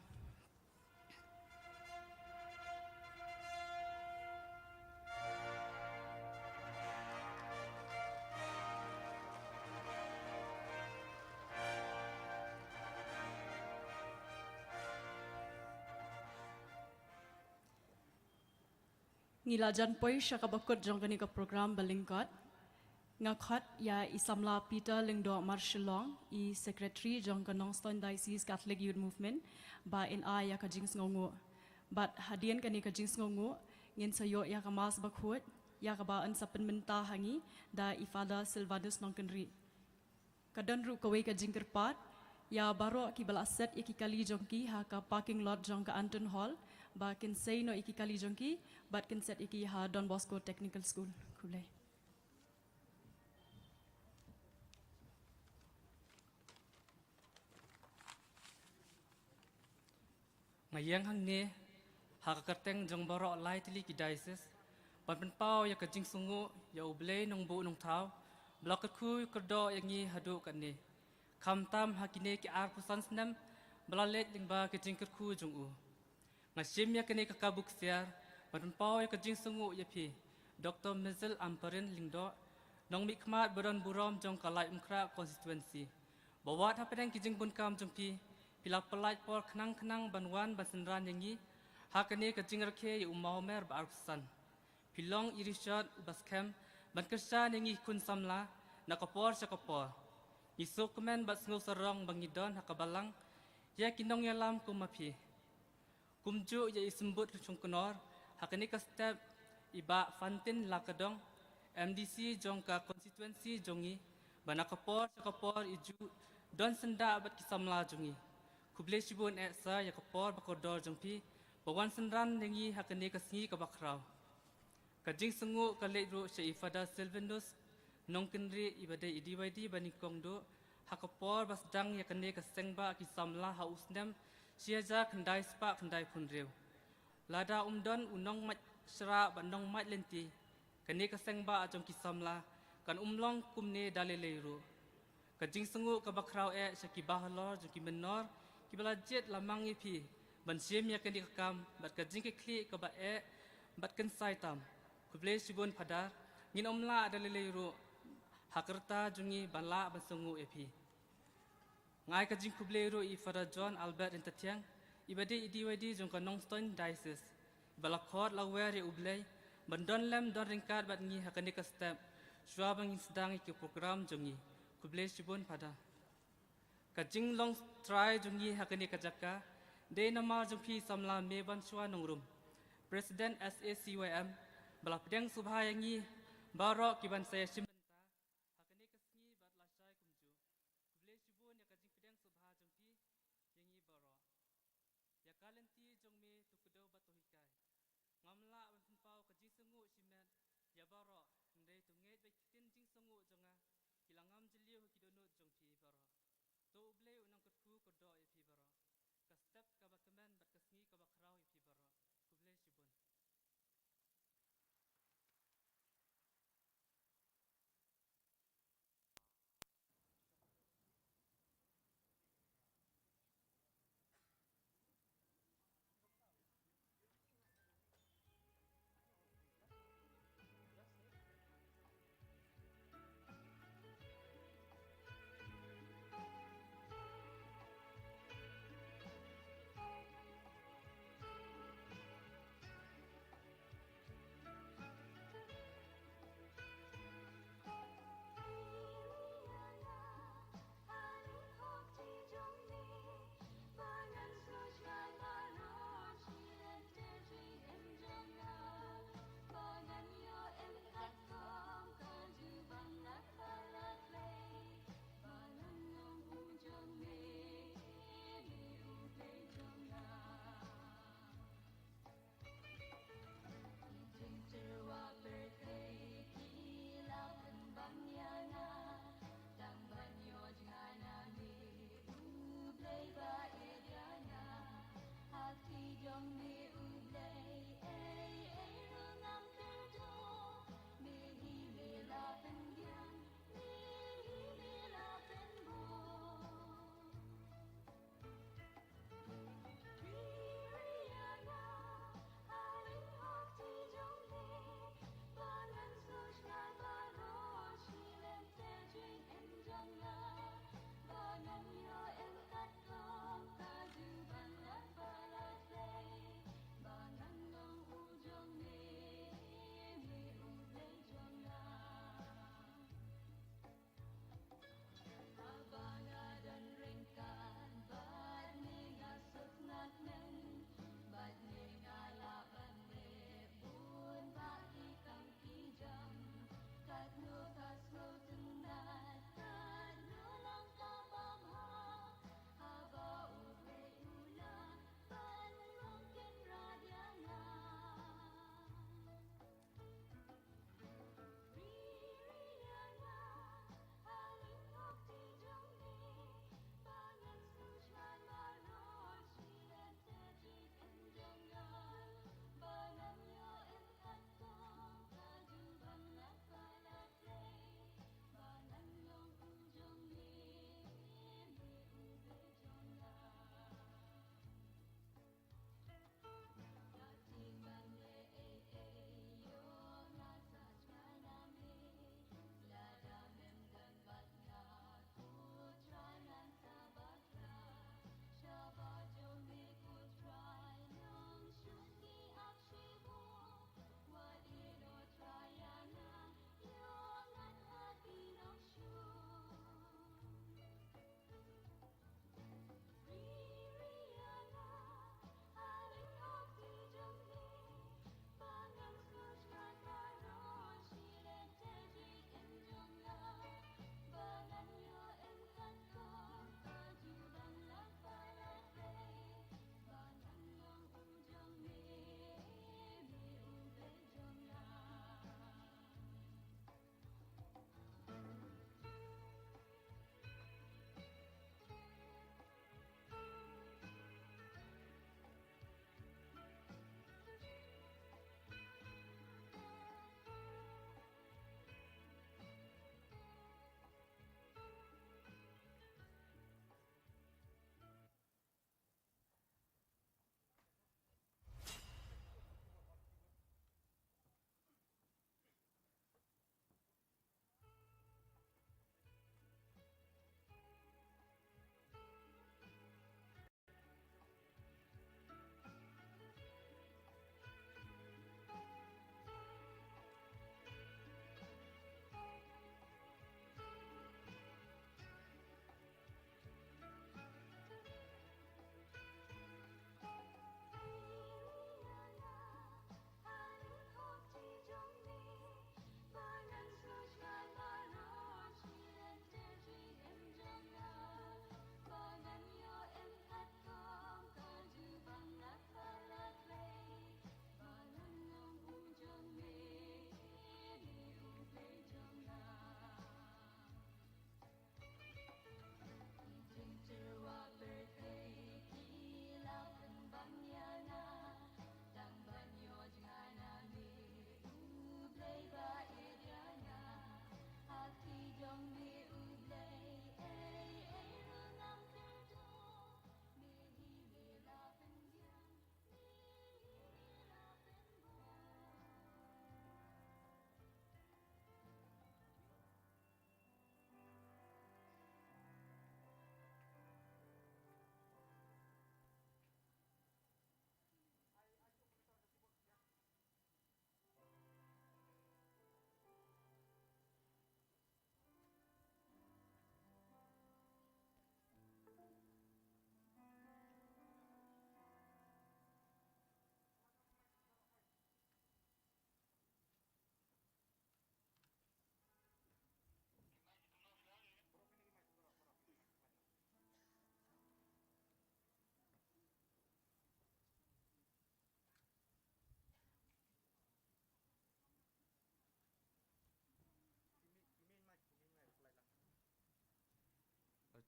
Ngi la jan poi sha kaba kut jong kane ka program ba lyngkot. Nga khot ïa i samla Peter Lyngdoh Marshillong, i Secretary jong ka Nongstoiñ Diocese Catholic Youth Movement, ba in ai ïa ka jingsngewnguh. Bad hadien kane ka jingsngewnguh, ngin sa ïoh ïa ka Mass bakhuid, ïa kaba yn sa pynmynta ha ngi da i Father Silvanus Nongkynrih. Ka don ruh kawei ka jingkyrpad ïa baroh kiba la set ïa ki kali jong ki ha ka parking lot jong ka Anton Hall, ba kin sei noh ïa ki kali jong ki bad kin set ïa ki ha Don Bosco Technical School. Khublei. Nga ïeng hangne ha ka kyrteng jong baroh lai tylli ki diocese Ban pynpaw ïa ka jingsngewnguh ïa U Blei Nongbuh Nongthaw ba la kyrkhu kyrdoh ïa ngi haduh katne, khamtam ha kine ki arphew san snem ba la leit lyngba ka jingkyrkhu jong u. Nga shim ïa kane ka kabu ksiar ban pynpaw ïa ka jingsngewnguh ïa phi, Doctor Maisel Ampareen Lyngdoh, nongmihkhmat ba don burom jong ka Laitumkhrah constituency, ba wat hapdeng ki jingbun kam jong phi, phi la pynlait por khnang khnang ban wan ban synran ïa ngi ha kane ka jingrakhe ïa u mawmer ba arphew san. Phi long i rishot uba skhem ban kyrshan ïa ngi khun samla na ka por sha ka por. Ngi sngewkmen bad sngewsarong ba ngi don ha ka balang ïa ki nongïalam kum ma phi. Kumjuh ïa i symbud Lashongknor ha kane ka step, i Bah Fantin Lakadong, M D C jong ka constituency jong ngi, ba na ka por sha ka por i ju don syndah bad ki samla jong ngi. Khublei shibun eh sir ïa ka por ba kordor jong phi ba wan synran ïa ngi ha kane ka sngi kaba khraw. Ka jingsngewnguh ka leit ruh sha i Father Silvanus Nongkynrih, iba dei i D Y D ba nyngkong duh ha ka por ba sdang ïa kane ka seng ba ki samla ha u snem shi hajar khyndai spah khyndai phew hynriew. Lada um don u nongmait shrah bad nongmait lynti, kane ka seng ba jong ki samla kan um long kumne da lei lei ruh. Ka jingsngewnguh kaba khraw eh sha ki bahalor jong ki mynnor kiba la jied la mang ïa phi ban shim ïa kane ka kam bad ka jingkitkhlieh kaba eh bad kynsai tam. Khublei shibun Father, ngin ym lah da lei lei ruh ha ka rta jong ngi ban lah ban sngewnguh ïa phi. Nga ai ka jingkhublei ruh i Father John Albert Ryntathiang, iba dei i D Y D jong ka Nongstoiñ Diocese, iba la khot la wer ïa U Blei ban don lem don ryngkat bad ngi ha kane ka step shuwa ba ngin sdang ïa ki program jong ngi. Khublei shibun Father. Ka jinglong trai jong ngi ha kane ka jaka dei namar jong phi samla Mebanshwa Nongrum, President S A C Y M, ba la pdiang sngewbha ïa ngi baroh ki ban sa ïashim bynta ha kane ka sngi bad lashai kumjuh. Khublei shibun ïa ka jingpdiang sngewbha jong phi ïa ngi baroh. Ïa ka lynti jong me to kdew bad to hikai. Ngam lah ban pynpaw ka jingsngewnguh shimet ïa baroh, hynrei to ngeit ba ki ktien jingsngewnguh jong nga ki la ngam jylliew ha ki dohnud jong phi baroh. To U Blei un nang kyrkhu kyrdoh ïa phi baroh. Ka step kaba kmen bad ka sngi kaba khraw ïa phi baroh. Khublei shibun.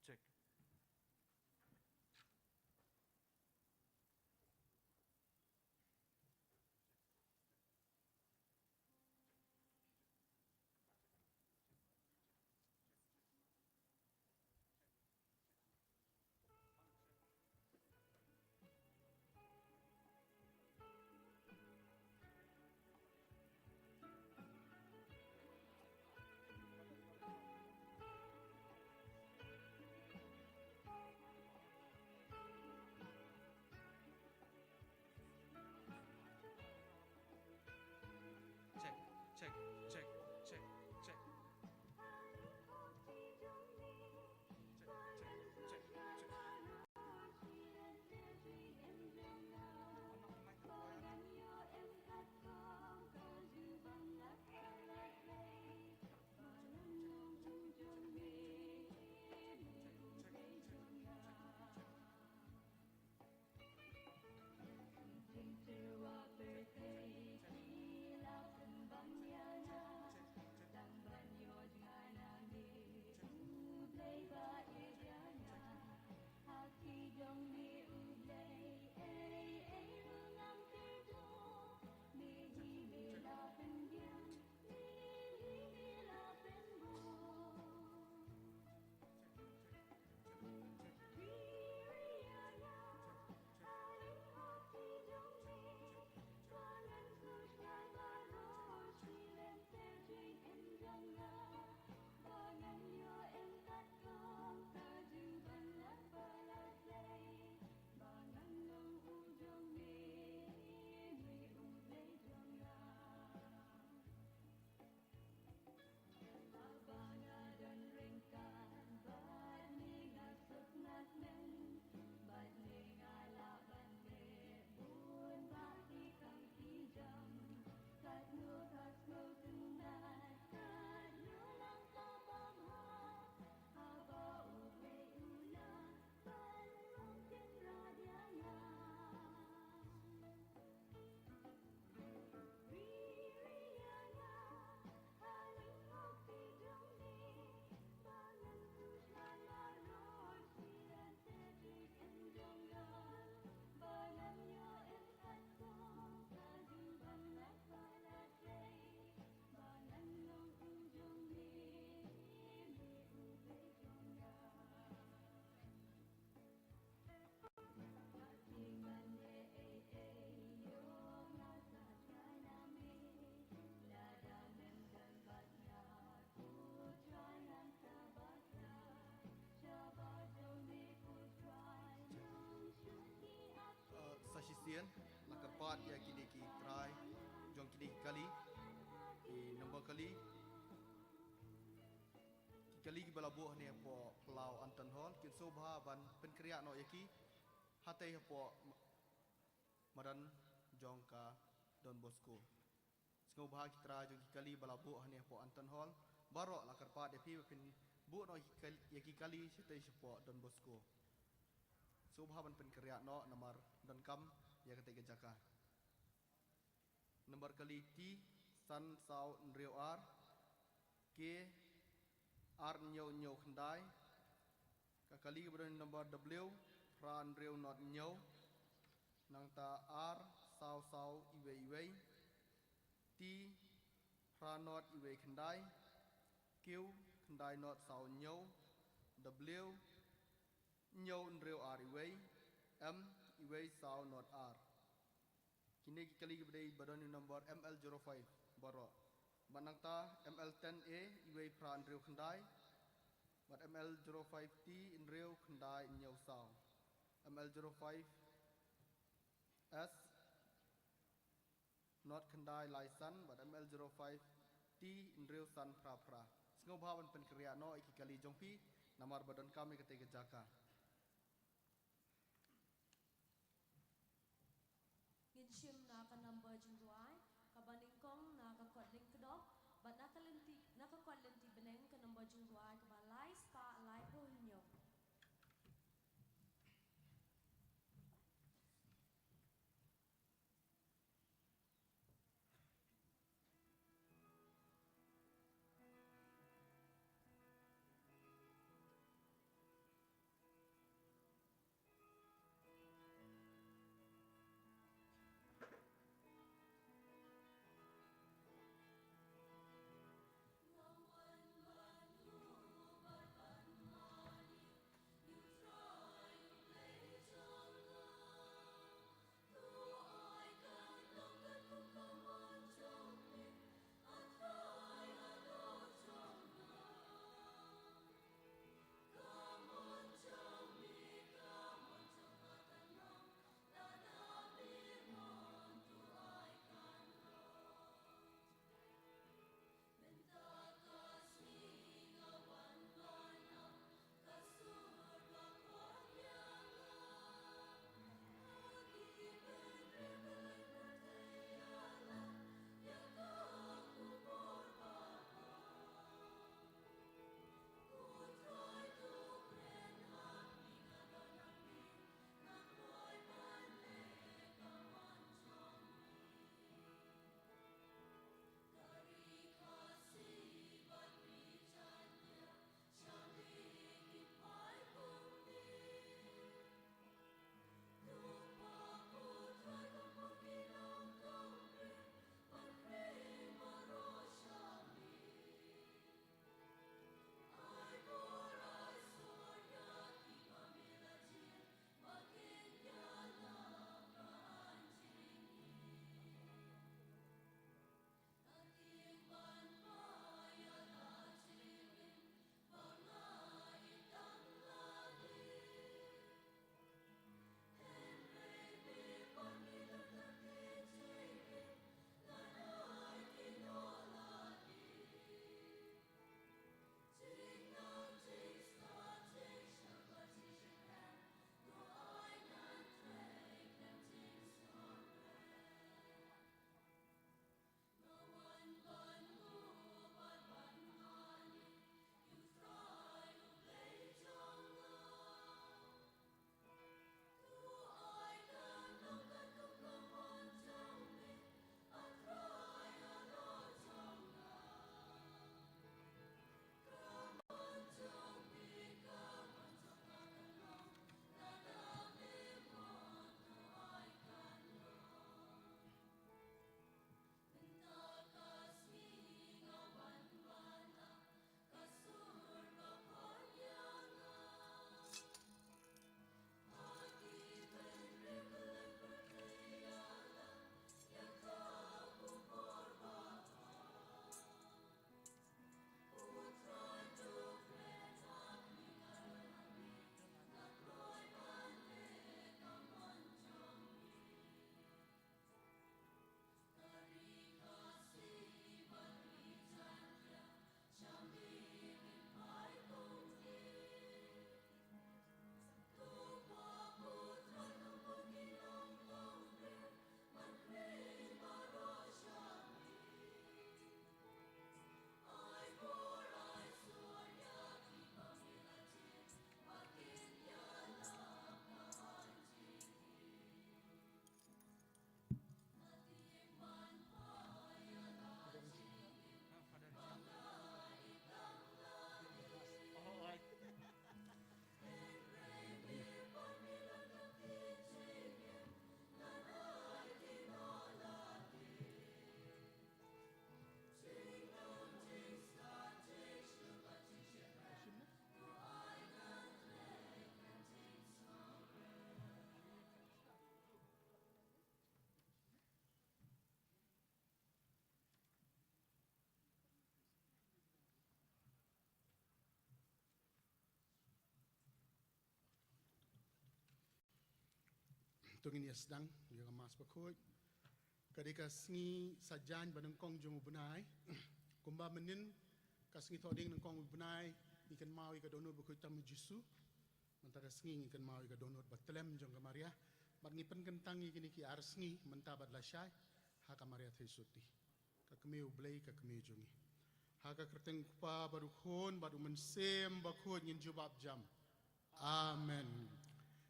Check. Check, check, check, check, check. Check, check, check, check. Uh, sa shisien, la kyrpad ïa kine ki trai jong kine ki kali. Ki number kali, ki kali kiba la buh hangne hapoh Palau Anton Hall, kin sngewbha ban pynkynriah noh ïa ki hatei hapoh ma-, madan jong ka Don Bosco. Sngewbha ki trai jong ki kali ba la buh hangne hapoh Anton Hall. Baroh la kyrpad ïa phi ba phin buh noh ïa ki kal-, ïa ki kali shatei shapoh Don Bosco. Sngewbha ban pynkynriah noh namar donkam ïa katei ka jaka. Number kali T san saw hynriew ar, K ar hynñiew hynñiew khyndai, ka kali kaba don number W phra hynriew not hynñiew, nangta R saw saw iwei iwei, T phra not iwei khyndai, Q khyndai not saw hynñiew, W hynñiew hynriew ar iwei, M iwei saw not ar. Kine ki kali kiba dei ba don ïa u number M L zero five baroh. Bad nangta M L ten A iwei phra hynriew khyndai, bad M L zero five T hynriew khyndai hynñiew saw, M L zero five S not khyndai lai san, bad M L zero five T hynriew san phra phra. Sngewbha ban pynkynriah noh ïa ki kali jong phi namar ba donkam ïa katei ka jaka. Ngin shim na ka number jingduwai kaba nyngkong na ka kot lyngkdong, bad na ka lynti, na ka kot lynti bneng ka number jingduwai kaba lai spah laiphew hynñiew. To ngin ïa sdang ïa ka Mass Bakhuid. Ka dei ka sngi saitjaiñ ba nyngkong jong u bnai. Kumba mynnin ka sngi Thohdieng nyngkong u bnai, ngi kynmaw ïa ka dohnud bakhuid tam u Jisu. Mynta ka sngi ngi kynmaw ïa ka dohnud batlem jong ka Maria. Bad ngi pynkyntang ïa kine ki ar sngi mynta bad lashai ha ka Maria Theisotti, ka kmie u Blei, ka kmie jong ngi. Ha ka kyrteng u Kpa bad u Khun bad u Mynsiem Bakhuid ngin jubab jam. Amen.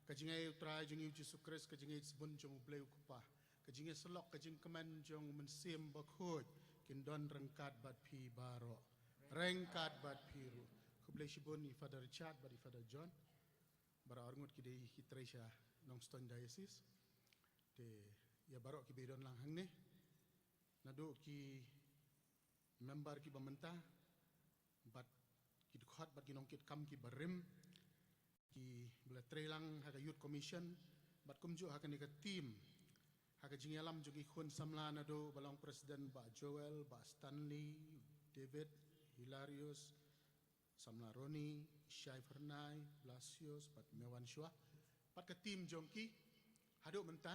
Ka jingai u Trai jong ngi u Jisu Khrist, ka jingai sbun jong u Blei u Kpa, ka jingïasyllok, ka jingkmen jong u Mynsiem Bakhuid kin don ryngkat bad phi baroh. Ryngkat bad phi ruh. Khublei shibun i Father Richard bad i Father John. Baroh arngut ki dei ki trei sha Nongstoiñ Diocese. Te ïa baroh kiba don lang hangne, naduh ki member kiba mynta, bad ki dkhot bad ki nongkitkam kiba rim, kiba la trei lang ha ka Youth Commission, bad kumjuh ha kane ka team, ha ka jingïalam jong ki khun samla naduh ba long president Bah Joel, Bah Stanley, David, Hilarius, samla Ronnie, Shai Fernai, Blasius, bad Mewan Shua, bad ka team jong ki, haduh mynta,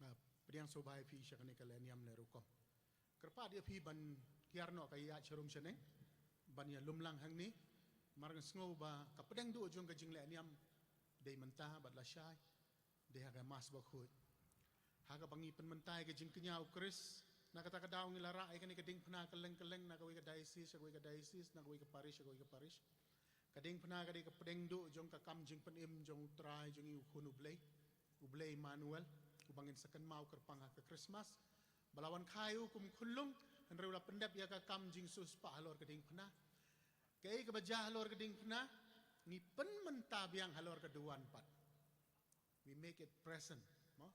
ah, pdiang sngewbha ïa phi sha kane ka lehniam lehrukom. Kyrpad ïa phi ban kiar noh ka ïaid sharum shaneng, ban ïalum lang hangne, namar nga sngew ba ka pdeng duh jong ka jinglehniam dei mynta bad lashai, dei ha ka Mass Bakhuid. Ha kaba ngi pynmynta ïa ka jingkñia u Khrist, na kata ka daw ngi la rah ïa kane ka diengphna kylleng kylleng, na kawei ka diocese sha kawei ka diocese, na kawei ka parish sha kawei ka parish. Ka diengphna ka dei ka pdeng duh jong ka kam jingpynim jong u Trai jong ngi u Khun u Blei, u Blei Immanuel, uba ngin sa kynmaw kyrpang ha ka Christmas. Ba la wan kha ïa u kum khunlung, hynrei u la pyndep ïa ka kam jingsiewspah halor ka diengphna. Kaei kaba jia halor ka diengphna, ngi pynmynta biang halor ka duwan pat. We make it present, mo?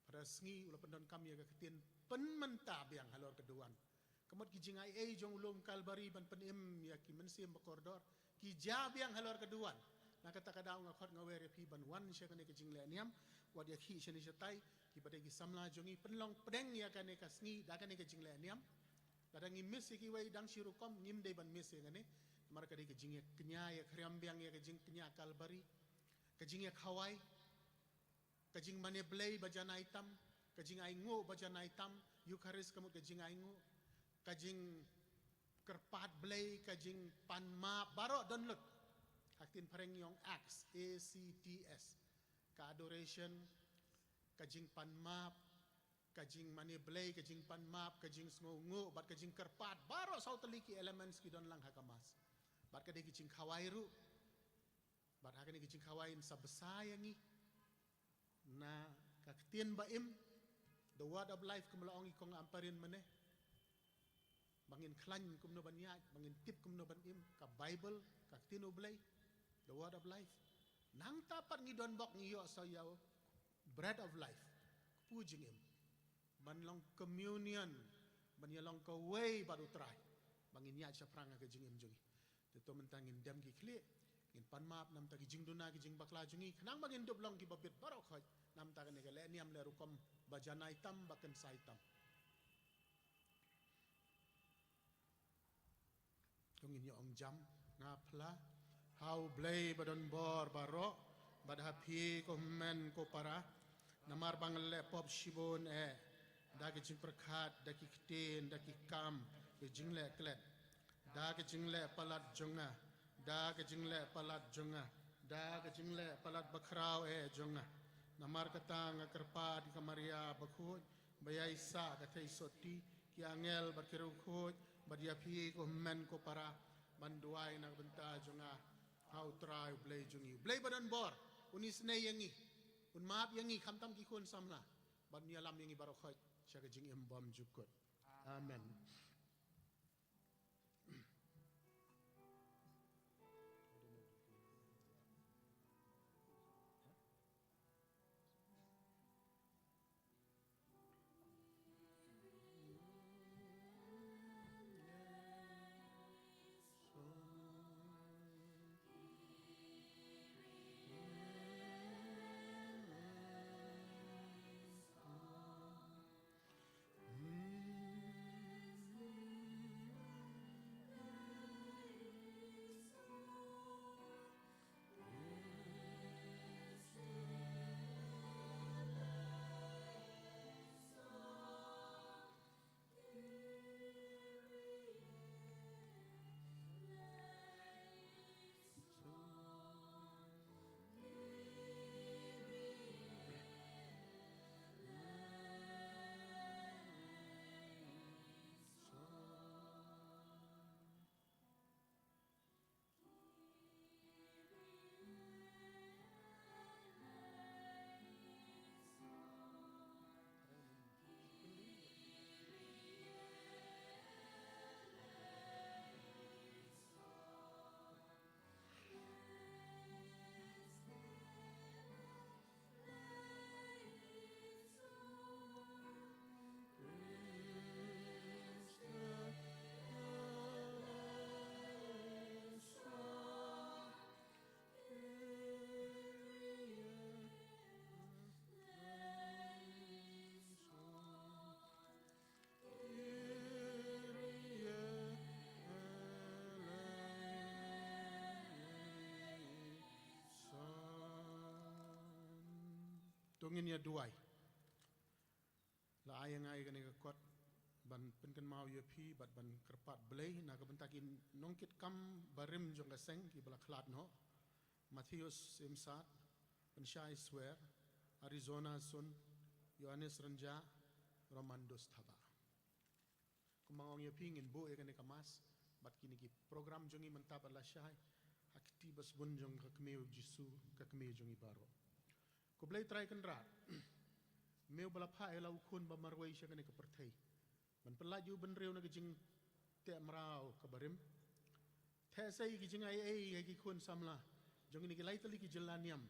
Phra sngi u la pyndonkam ïa ka ktien pynmynta biang halor ka duwan. Ka mut ki jingaiei jong u lum Kalbari ban pynim ïa ki mynsiem ba kordor, ki jia biang halor ka duwan. Na kata ka daw nga khot nga wer ïa phi ban wan sha kane ka jinglehniam, wat ïakhih shane shatai, kiba dei ki samla jong ngi, pynlong pdeng ïa kane ka sngi da kane ka jinglehniam. Lada ngi miss ïa kiwei dang shi rukom, ngim dei ban miss ïa kane. Namar ka dei ka jingïakñia, ïakhriam biang ïa ka jingkñia Kalbari, ka jingïakhawai, ka jingmane Blei ba janai tam, ka jingainguh ba janai tam, Eukharist ka mut ka jingainguh, ka jingkyrpad Blei, ka jingpanmap, baroh don lut. Ha ka ktien phareng ngi ong acts, A C T S. Ka adoration, ka jingpanmap, ka jingmane Blei, ka jingpanmap, ka jingsngewnguh, bad ka jingkyrpad, baroh saw tylli ki elements ki don lang ha ka Mass. Bad ka dei ki jingkhawai ruh. Bad ha kane ka jingkhawai yn sa bsa ïa ngi na ka ktien ba im, the word of life, kum la ong i kong Ampareen mynne. Ba ngin khlaiñ kumno ban ïaid, ba ngin tip kumno ban im, ka Bible, ka ktien u Blei, the word of life. Nangta pat ngi don bok ngi ïoh sa ïa u bread of life, kpu jingim. Ban long communion, ban ïa long kawei bad u Trai, ba ngin ïaid shaphrang ha ka jingim jong ngi. Te to mynta ngin dem ki khlieh, ngin panmap namta ki jingduna ki jingbakla jong ngi, khnang ba ngin dup long kiba bit baroh khoit, namta kane ka lehniam lehrukom ba janai tam, ba kynsai tam. To ngin ïa ong jam, nga phla ha u Blei ba don bor baroh, bad ha phi ko hynmen ko para, namar ba nga la leh pop shibun eh, da ki jingpyrkhat, da ki ktien, da ki kam, ki jingleh klet, da ki jingleh palat jong nga, da ki jingleh palat jong nga, da ki jingleh palat bakhraw eh jong nga. Namar kata nga kyrpad ïa ka Maria bakhuid, ba ïai sah ka Theisotti, ki angel bad ki riewkhuid, bad ïa phi ko hynmen ko para, ban duwai na ka bynta jong nga ha u Trai u Blei jong ngi. U Blei ba don bor un isynei ïa ngi, un map ïa ngi khamtam ki khun samla, bad un ïalam ïa ngi baroh khoit sha ka jingim bymjukut. Amen. Ngin ïa duwai. La ai ïa nga ïa kane ka kot ban pynkynmaw ïa phi bad ban kyrpad Blei na ka bynta ki nongkitkam barim jong ka seng kiba la khlad noh: Mattheus Imsat, Pynshai Swer, Arizona Sun, Yohanes Rynjah, Romandus Thabah. Kumba nga ong ïa phi, ngin buh ïa kane ka mass bad kine ki program jong ngi mynta bad lashai ha ka kti ba sbun jong ka kmie u Jisu, ka kmie jong ngi baroh. Ko Blei Trai Kynrad, me uba la phah ïa la u khun ba marwei sha kane ka pyrthei ban pyllait ïa u bynriew na ka jingteh mraw ka barim. Theh sei ki jingai ei ïa ki khun samla jong kine ki lai tylli ki jylla niam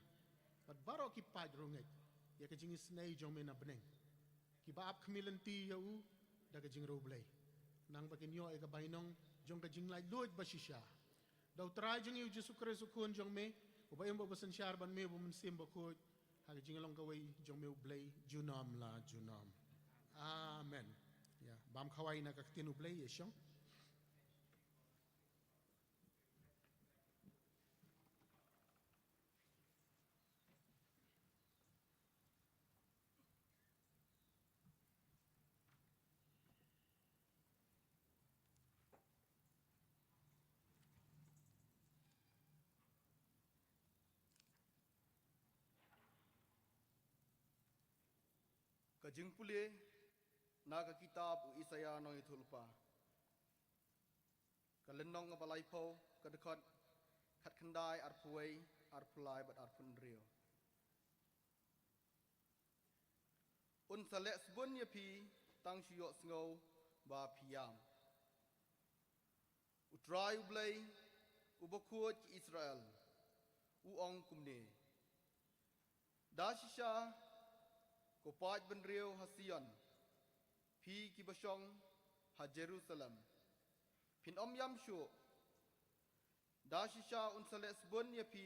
bad baroh ki paid rangeit ïa ka jingisynei jong me na bneng, kiba ap khmih lynti ïa u da ka jingriewblei, nangba kin ïoh ïa ka bainong jong ka jinglaitluid ba shisha. Da U Trai jong ngi U Jisu Khrist U Khun jong me, uba im bad uba synshar bad me bad U Mynsiem Bakhuid, ha ka jinglong kawei jong me U Blei junom la junom. Amen. Ïa, bam khawai na ka ktien U Blei, ïa shong. Ka jingpule na ka kitab u Isaïah Nongïathuhlypa, ka lynnong kaba laiphew, ka dkhot khatkhyndai, arphew wei, arphew lai bad arphew hynriew. Un sa leh sbun ïa phi tang shu ïohsngew ba phi ïam. U Trai U Blei, U Bakhuid ki Israel, u ong kumne: Da shisha, ko paid bynriew ha Sion, phi kiba shong ha Jerusalem, phin ym ïam shuh. Da shisha un sa leh sbun ïa phi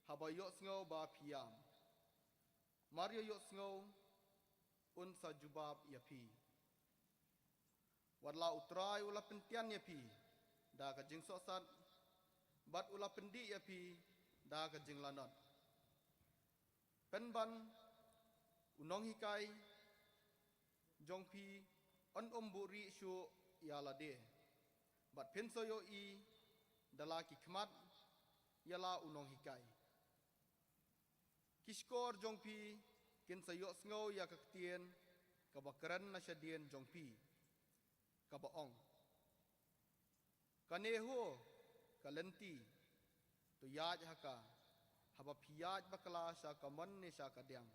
haba ïohsngew ba phi ïam. Mar ïa ïohsngew, un sa jubab ïa phi. Wat la U Trai u la pyntian ïa phi da ka jingsohsat, bad u la pyndih ïa phi da ka jinglanot. Pynban u nonghikai jong phi un ym buhrieh shuh ïa lade, bad phin sa ïohi da la ki khmat ïa la u nonghikai. Ki shkor jong phi kin sa ïohsngew ïa ka ktien kaba kren na shadien jong phi, kaba ong: Kane ho ka lynti, to ïaid ha ka, haba phi ïaid bakla sha kamon ne sha kadiang.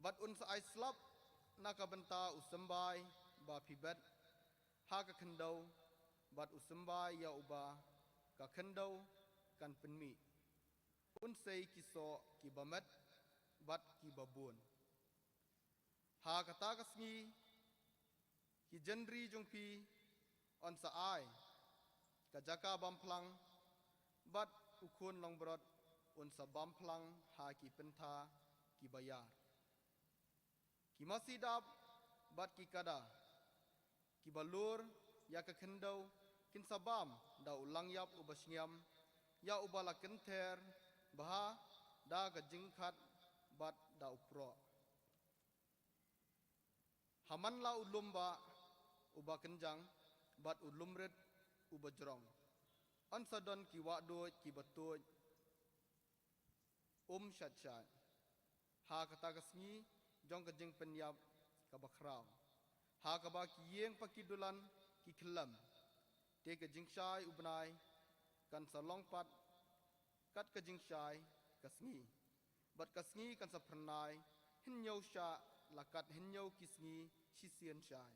Bad un sa ai slap na ka bynta u symbai ba phi bet ha ka khyndew, bad u symbai ïa uba ka khyndew kan pynmih, un sei ki soh kiba met bad kiba bun. Ha kata ka sngi, ki jynri jong phi yn sa ai ka jaka bam phlang, bad u khun langbrot un sa bam phlang ha ki pyntha kiba ïar. Ki masi dap bad ki kada kiba lur ïa ka khyndew kin sa bam da u langïap uba shngiam, ïa uba la kynther bha da ka jingkhat bad da u proh. Ha man la u lum bah uba kynjang bad u lum rit uba jrong, yn sa don ki wahduid kiba tuid um shat shat ha kata ka sngi jong ka jingpynïap kaba khraw, ha kaba ki ïing bad ki dulan ki khyllem. Te ka jingshai u bnai kan sa long pat kat ka jingshai ka sngi, bad ka sngi kan sa phyrnai hynñiew shah la kat hynñiew ki sngi shisien shai.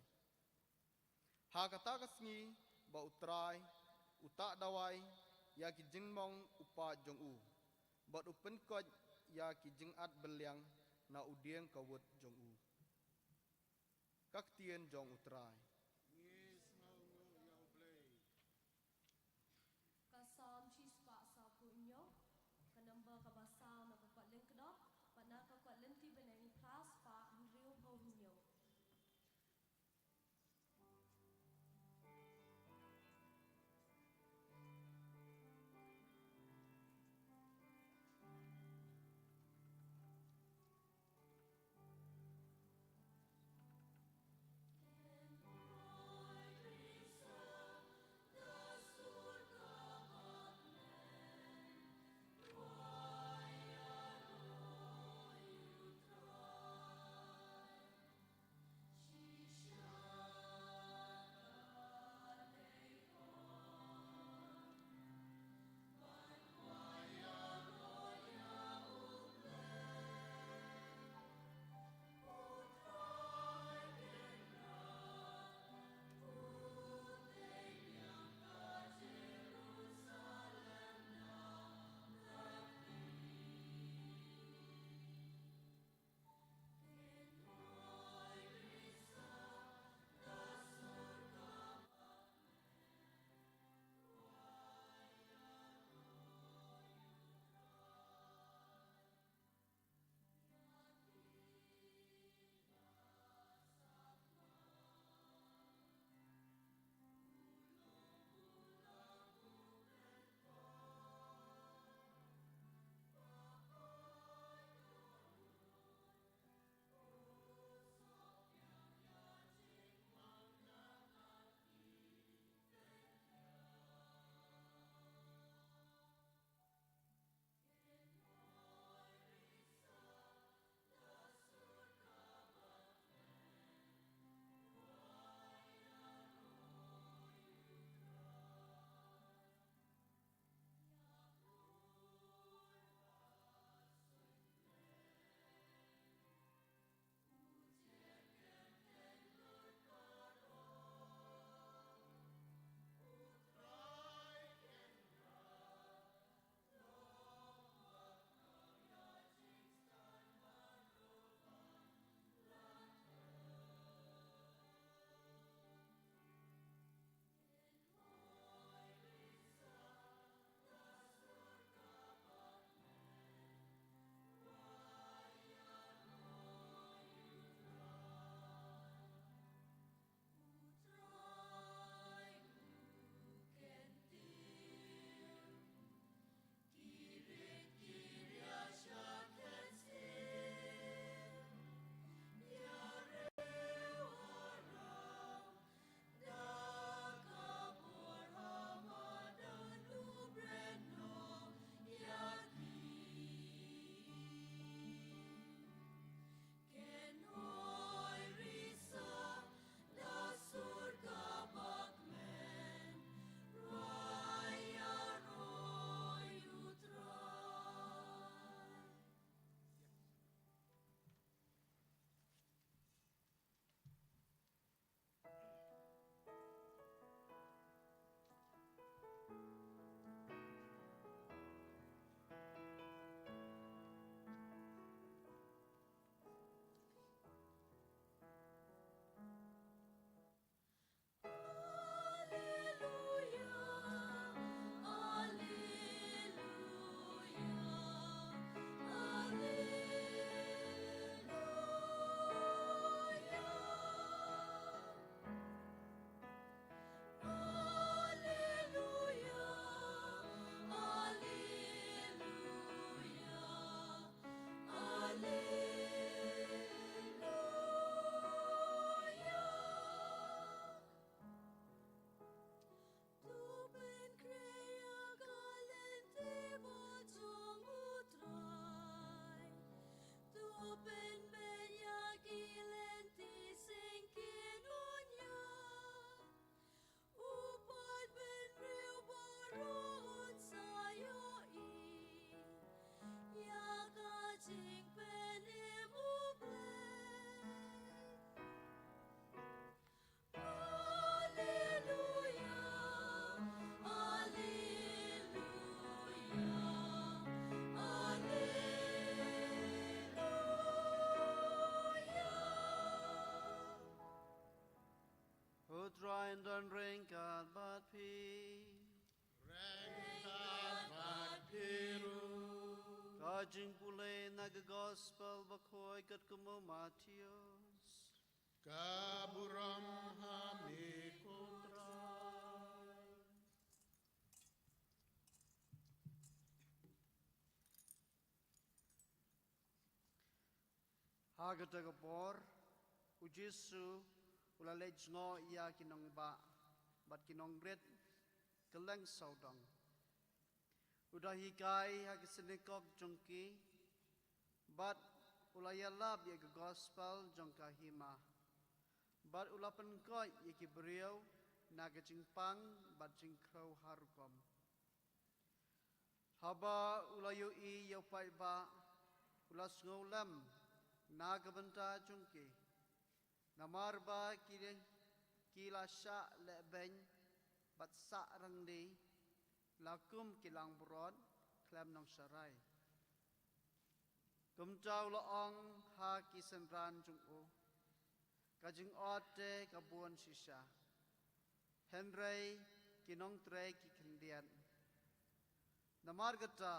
Ha kata ka sngi ba U Trai u tah dawai ïa ki jingmong u paid jong u, bad u pynkoit ïa ki jingat bylliang na u dieng kawut jong u. Ka ktien jong U Trai. Ngi sngewnguh ïa U Blei. Ka Salm shispah sawphew hynñiew, ka number kaba saw na ka kot lyngkdop, bad na ka kot lynti bneng phra spah hynriewphew hynñiew. Don ryngkat bad phi. Ryngkat bad phi ruh. Ka jingpule na ka Gospel bakhuid katkum u Mathaios. Ka burom ha me ko Trai. Ha kata ka por, u Jisu u la leit jngoh ïa ki nongbah bad ki nongrit kylleng sawdong. U da hikai ha ki synagog jong ki, bad u la ïalap ïa ka Gospel jong ka hima, bad u la pynkoit ïa ki briew na ka jingpang bad jingkhrew har rukom. Haba u la ïohi ïa u paidbah, u la sngewlem na ka bynta jong ki. Namar ba ki, ki la shah lehbeiñ bad sah rangli, la kum ki langbrot khlem nongsharai. Kumta u la ong ha ki synran jong u, ka jingot te ka bun shisha, hynrei ki nongtrei ki khyndiat. Namar kata,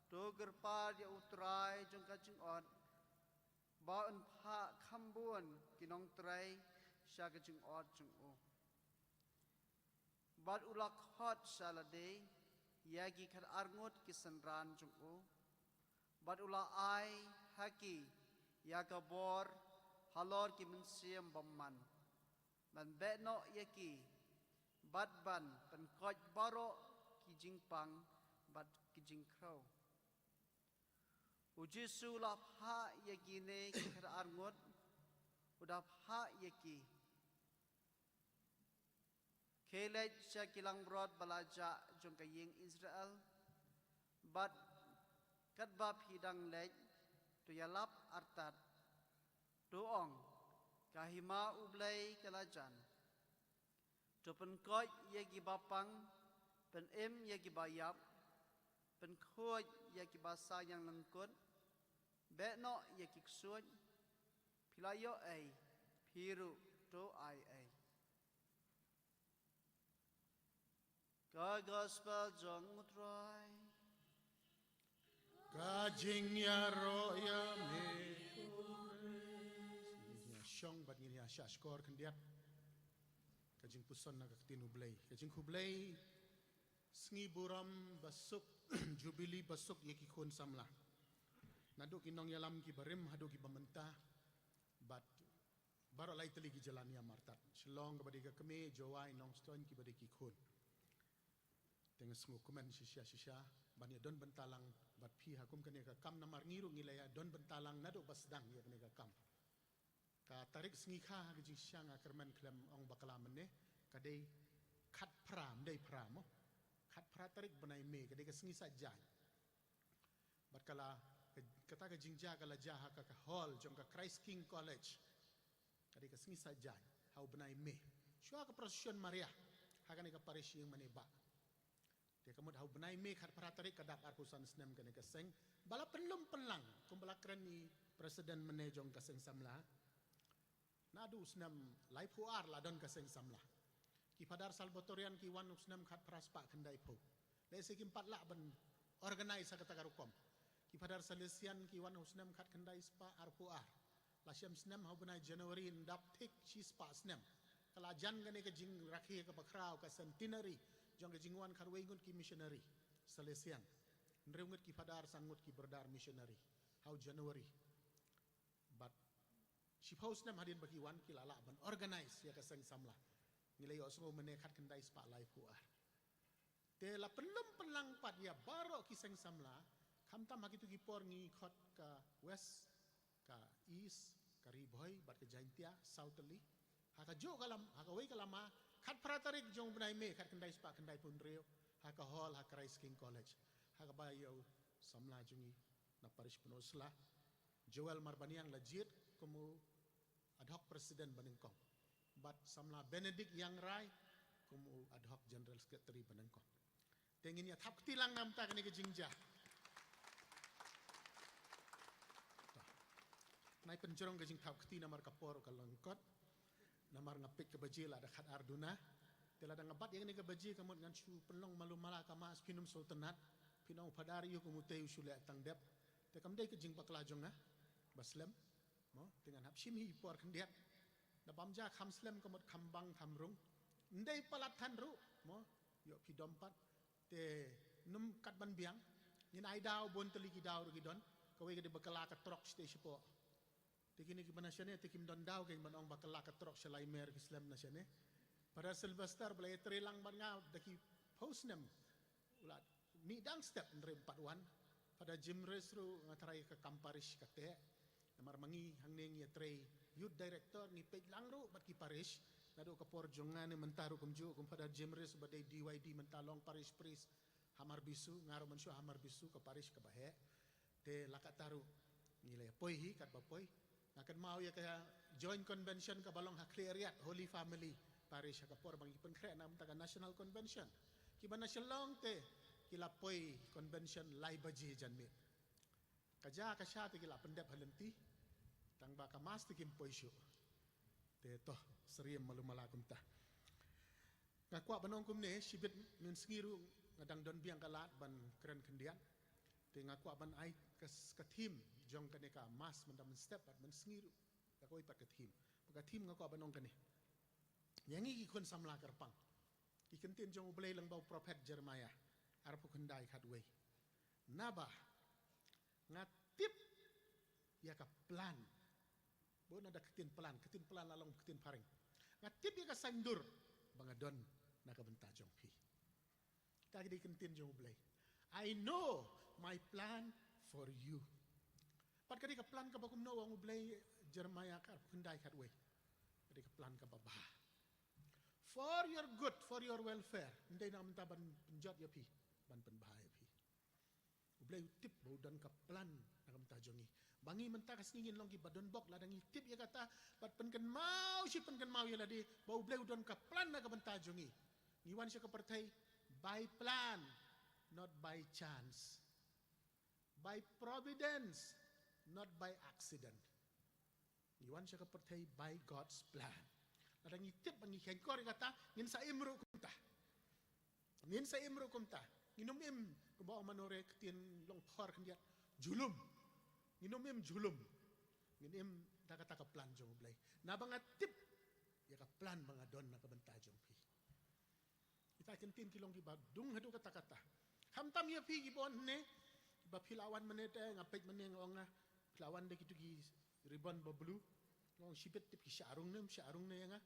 to kyrpad ïa u trai jong ka jingot ba un phah kham bun ki nongtrei sha ka jingot jong u. Bad u la khot sha lade ïa ki khatar ngut ki synran jong u, bad u la ai ha ki ïa ka bor halor ki mynsiem bymman, ban beh noh ïa ki, bad ban pynkoit baroh ki jingpang bad ki jingkhrew. U Jisu u la phah ïa kine ki khatar ngut, u da phah ïa ki. Khie leit sha ki langbrot ba la jah jong ka ïing Israel, bad katba phi dang leit, to ïalap artat, to ong, ka hima U Blei ka la jan. To pynkoit ïa ki bapang, pynim ïa ki baïap, pynkhuid ïa ki ba saïang lyngkut, beh noh ïa ki ksuid, phi la ïoh ei, phi ruh to ai ei. Ka Gospel jong U Trai. Ka jingïaroh ïa me. Ngin ïa shong bad ngin ïa shah shkor khyndiat. Ka jingpuson na ka ktien U Blei. Ka jingkhublei sngi burom ba suk, jubili ba suk ïa ki khun samla. Naduh ki nongïalam ki barim haduh ki ba mynta. Bad baroh lai tylli ki jylla niam artat. Shillong kaba dei ka kmie, Jowai, Nongstoiñ kiba dei ki khun. Te nga sngewkmen shisha shisha ban ïa don bynta lang bad phi ha kum kane ka kam namar ngi ruh ngi la ïa don bynta lang naduh ba sdang ïa kane ka kam. Ka tarik sngi kha ha ka jingshisha nga kyrmen khlem ong bakla mynne, ka dei khatphra, ym dei phra mo. Khatphra tarik bnai Mei, ka dei ka sngi Saitjaiñ. Bad ka la, ka, kata ka jingjia ka la jia ha ka, ka hall jong ka Christ King College. Ka dei ka sngi Saitjaiñ ha u bnai Mei. Shuwa ka procession marïa ha kane ka parish ïing mane ba. Te ka mut ha u bnai Mei khatphra tarik ka dap arphew san snem kane ka seng. Ba la pynlum pynlang kumba la kren i president mane jong ka seng samla. Naduh u snem laiphew ar la don ka seng samla. Ki Phadar Salvatorian ki wan u snem khatphra spah khyndaiphew. Lehse kim pat lah ban organize ha kata ka rukom. Ki Phadar Salesian ki wan u snem khatkhyndai spah arphew ar. La shem snem ha u bnai January yn dap thik shi spah snem. Ka la jan kane ka jingrakhe kaba khraw ka centenary jong ka jingwan khatwei ngut ki missionary Salesian. Hynriew ngut ki phadar, san ngut ki brother missionary. Ha u January. Bad shiphew snem hadien ba ki wan ki la lah ban organize ïa ka seng samla. Ngi la ïohsngew mynne khatkhyndai spah laiphew ar. Te la pynlum pynlang pat ïa baroh ki seng samla, khamtam ha kitu ki por ngi khot ka West, ka East, ka Ri Bhoi bad ka Jaintia, Saw tylli. Ha kajuh ka lam, ha kawei ka lama, khatphra tarik jong u bnai Mei khatkhyndai spah khyndaiphew hynriew, ha ka hall ha Christ King College. Ha kaba ïa u samla jong ngi na parish Pynursla, Joel Marbaniang la jied kum u ad hoc president ba nyngkong. Bad samla Benedict Iangrai kum u ad hoc general secretary ba nyngkong. Te ngin ïa thap kti lang na bynta kane ka jingjia. Nai pynjrong ka jingthap kti namar ka por ka lyngkot. Namar nga peit ka baje la da khat ar duna. Te la da nga bat ïa kane ka baje ka mut ngan shu pynlong malu mala ka Mass, phin ym sngewtynnat. Phin ong, Phadar ïa u kumtei u shu leh tang dep. Te kam dei ka jingbakla jong nga ba slem. Mo, te ngan hap shim hi por khyndiat. Da bam ja kham slem ka mut kham bang kham rung. Ndei palat than ruh, mo, ïoh phi dom pat. Te nym kat ban biang. Ngin ai daw bun tylli ki daw ruh ki don. Kawei ka dei ba kylla ka trok shatei shapoh. Te kine kiba na shane te kim don daw kein ban ong ba kylla ka trok shalai mer ki slem na shane. Phadar Sylvester ba la ïatrei lang bad nga da ki phew snem. U la mih dang step, hynrei ym pat wan. Phadar Jim Rees ruh nga tharai ka kam parish ka teh. Namar ma ngi hangne ngi ïatrei youth director, ngi peit lang ruh bad ki parish. Naduh ka por jong nga ne mynta ruh kumjuh, kum Phadar Jim Rees ba dei D Y D mynta, long parish priest ha Marbisu, nga ruh mynshuwa ha Marbisu, ka parish kaba heh. Te la katta ruh ngi la ïa poi hi katba poi. Nga kynmaw ïa ka joint convention kaba long ha Khliehriat Holy Family Parish ha ka por ba ngi pynkhreh na ka bynta ka national convention. Kiba na Shillong te ki la poi convention lai baje janmiet. Ka ja ka sha te ki la pyndep ha lynti. Tang ba ka Mass te kim poi shuh. Te to, syriem malu mala kumta. Nga kwah ban ong kumne, shibit mynsngi ruh nga dang don biang ka lad ban kren khyndiat. Te nga kwah ban ai ka, ka theme jong kane ka Mass mynta mynstep bad mynsngi ruh. Ka kawei pat ka theme. Bad ka theme nga kwah ban ong kane. Ïa ngi ki khun samla kyrpang, ki ktien jong U Blei lyngba u prophet Jeremiah arphew khyndai khatwei. Naba nga tip ïa ka plan. Bun na da ktien plan, ktien plan la long ktien phareng. Nga tip ïa ka saiñdur ba nga don na ka bynta jong phi. Kita ki dei ki ktien jong U Blei. I know my plan for you. Pat ka dei ka plan kaba kumno, ong U Blei, Jeremiah arphew khyndai khatwei. Ka dei ka plan kaba bha. For your good, for your welfare. Ym dei na ka bynta ban pynjot ïa phi, ban pynbha ïa phi. U Blei u tip ba u don ka plan na ka bynta jong ngi. Ba ngi mynta ka sngi ngin long kiba donbok lada ngi tip ïa kata bad pynkynmaw shi pynkynmaw ïa lade ba U Blei u don ka plan na ka bynta jong ngi. Ngi wan sha ka pyrthei by plan, not by chance. By providence, not by accident. Ngi wan sha ka pyrthei by God's plan. Lada ngi tip ba ngi kheiñkor ïa kata, ngin sa im ruh kumta. Ngin sa im ruh kumta. Ngin ym im kumba ong mano re, ktien long por khyndiat, julum. Ngin ym im julum. Ngin im da kata ka plan jong U Blei. Naba nga tip ïa ka plan ba nga don na ka bynta jong phi. Kita ki ktien ki long kiba dung haduh katta katta. Khamtam ïa phi kiba wan hangne, ba phi la wan mynne te, nga peit mynne nga ong nga, phi la wan da kitu ki ribbon ba blue. Nga ong shibit tip ki shah rung ne, shah rung ne ïa nga.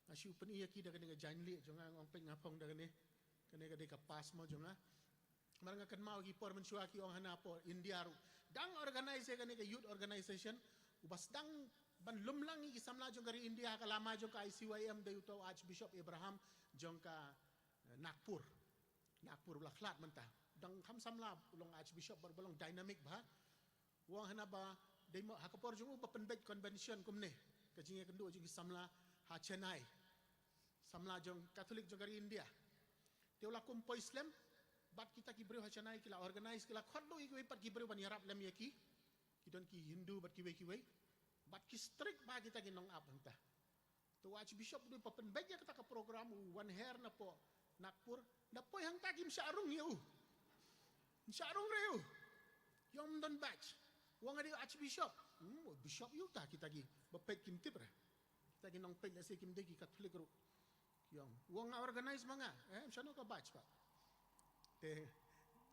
Nga shu pyni ïa ki da kane ka jaiñlih jong nga, nga ong peit nga phong da kane. Kane ka dei ka pass mo jong nga. Namar nga kynmaw ki por mynshuwa ki ong hana por India ruh dang organize ïa kane ka youth organization uba sdang ban lum lang ïa ki samla jong ka ri India ha ka lama jong ka I C Y M, dei uto u Archbishop Abraham jong ka, eh, Nagpur. Nagpur u la khlad mynta. Dang kham samla, u long Archbishop bad uba long dynamic bha. U ong hana ba dei mo ha ka por jong u ba pynbeit convention kumne, ka jingïakynduh jong ki samla ha Chennai. Samla jong Katholik jong ka ri India. Te u la kum poi slem bad kita ki briew ha Chennai, ki la organize, ki la khot duh ïa kiwei pat ki briew ban ïarap lem ïa ki. Ki don ki Hindu bad kiwei kiwei. Bad ki strict bha kita ki nongap hangta. Te u Archbishop u dei ba pynbeit ïa kata ka program, u wan her napoh Nagpur, na poi hangta kim shah rung ïa u. Shah rung re u. Ym don badge. U ong nga dei u Archbishop. Hmm, u Bishop ïa uta kita kiba peit kim tip re. Kita ki nongpeit lehse kim dei ki Katholik ruh. Ki ong, u ong nga organize ma nga. Eh, shano ka badge pat? Te,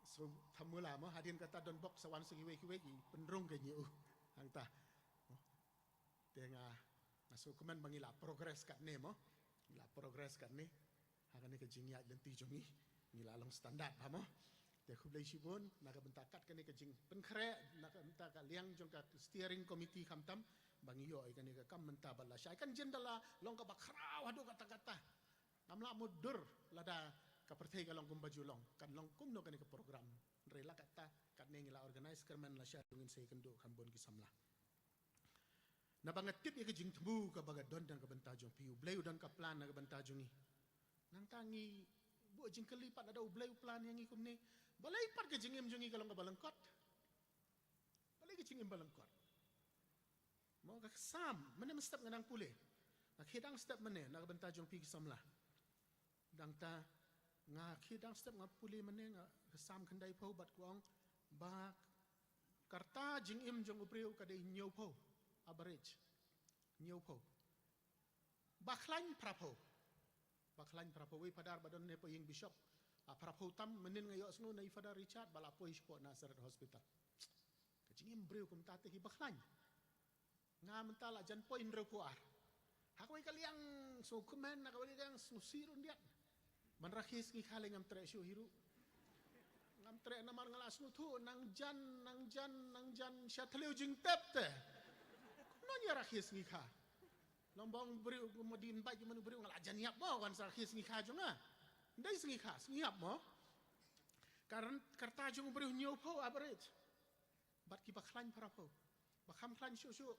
so, thamula mo, hadien kata donbok sa wan sa kiwei kiwei ki pynrung kein ïa u. Hangta. Te nga, nga sngewkmen ba ngi la progress katne mo. Ngi la progress katne. Ha kane ka jingïaid lynti jong ngi. Ngi la long standard bha mo. Te khublei shibun, na ka bynta kat kane ka jingpynkhreh, na ka bynta ka liang jong ka steering committee khamtam, ba ngi ïoh ïa kane ka kam mynta bad lashai. Kan jin da la long kaba khraw haduh katta katta. Ngam lah mutdur lada ka pyrthei ka long kumba ju long. Kan long kumno kane ka program. Hynrei la katta, katne ngi la organize kyrmen lashai ruh ngin sa ïakynduh kham bun ki samla. Naba nga tip ïa ka jingthmu kaba ka don na ka bynta jong phi, U Blei u don ka plan na ka bynta jong ngi. Nangta ngi buh jingkylli pat lada U Blei u plan ïa ngi kumne. Balei pat ka jingim jong ngi ka long kaba lyngkot? Balei ka jingim ba lyngkot? Mo ka Salm, mynne mynstep nga nang pule. Nga khie dang step mynne na ka bynta jong phi ki samla. Dang ta nga khie dang step nga pule mynne nga ka Salm khyndaiphew bad ka ong ba ka rta jingim jong u briew ka dei hynñiewphew, average. Hynñiewphew. Ba khlaiñ phraphew. Ba khlaiñ phraphew. Wei phadar ba don ne pa ïing bishop. A phraphew tam mynnin nga ïohsngew na i Father Richard ba la poi shapoh Nazareth Hospital. Ka jingim briew kumta te hi ba khlaiñ. Nga mynta la jan poi hynriewphew ar. Ha kawei ka liang sngewkmen, na kawei ka liang sngewsih ruh yndiat. Ban rakhe sngi kha lei ngam treh shuh hi ruh. Ngam treh namar nga la sngewthuh nang jan, nang jan, nang jan sha thliew jingtep te. Kumno ngi rakhe sngi kha. Long bong briew kumno dei ban bait kumno briew nga la jan ïap mo wan sa rakhe sngi kha jong nga. Ndei sngi kha, sngi ïap mo. Ka rta jong u briew hynñiewphew average. Bad ki ba khlaiñ phraphew. Ba kham khlaiñ shuh shuh.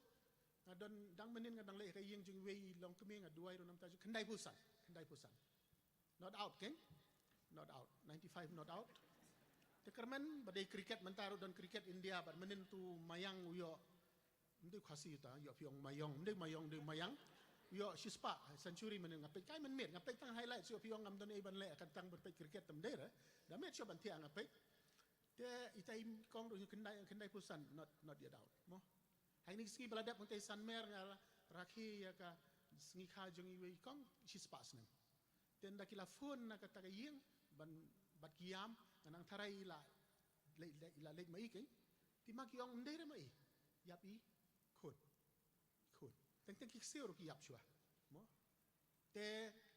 Nga don dang mynnin nga dang leh ka ïing jong iwei i longkmie nga duwai ruh namar ta jong khyndaiphew san. Khyndaiphew san. Not out, keng? Not out. Ninety-five not out. Te kyrmen ba dei cricket mynta ruh don cricket India bad mynnin tu Mayank u ïoh. Ym dei Khasi ta, ïoh phi ong Mayong, ym dei Mayong, dei Mayank. U ïoh shispah century mynnin nga peit kai mynmiet, nga peit tang highlights ïoh phi ong ngam don ei ban leh, kan tang ban peit cricket tam dei re. Da miet shuh ban thiah nga peit. Te ita i kong ruh khyndai, khyndaiphew san, not, not yet out. Mo. Hangne ki sngi ba la dep hangtei san mer nga rakhe ïa ka sngi kha jong iwei i kong shispah snem. Te ynda ki la phone na kata ka ïing ban bad ki ïam nga nang tharai i la leit, leit, i la leit ma i keng. Te ma ki ong ym dei re ma i. Ïap i khun. Khun. Teng teng ki ksiew ruh ki ïap shuwa. Mo. Te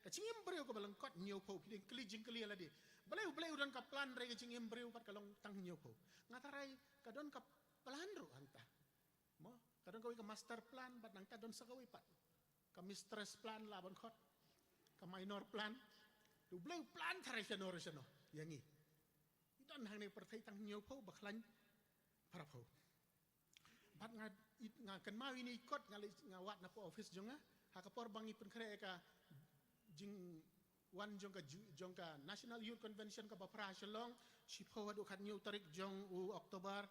ka jingim briew kaba lyngkot hynñiewphew, phi dei kylli jingkylli ïa lade. Balei, balei u don ka plan re ka jingim briew pat ka long tang hynñiewphew. Nga tharai ka don ka plan ruh hangta. Mo, ka don kawei ka master plan bad nangta don sa kawei pat. Ka mistress plan la ban khot. Ka minor plan. Te balei u plan tharai shano re shano ïa ngi. Ngi don hangne pyrthei tang hynñiewphew ba khlaiñ phraphew. Bad nga, nga kynmaw ine i kot nga leit nga wad na ka office jong nga. Ha ka por ba ngi pynkhreh ïa ka jingwan jong ka ju-, jong ka National Youth Convention kaba phra ha Shillong, shiphew haduh khathynñiew tarik jong u October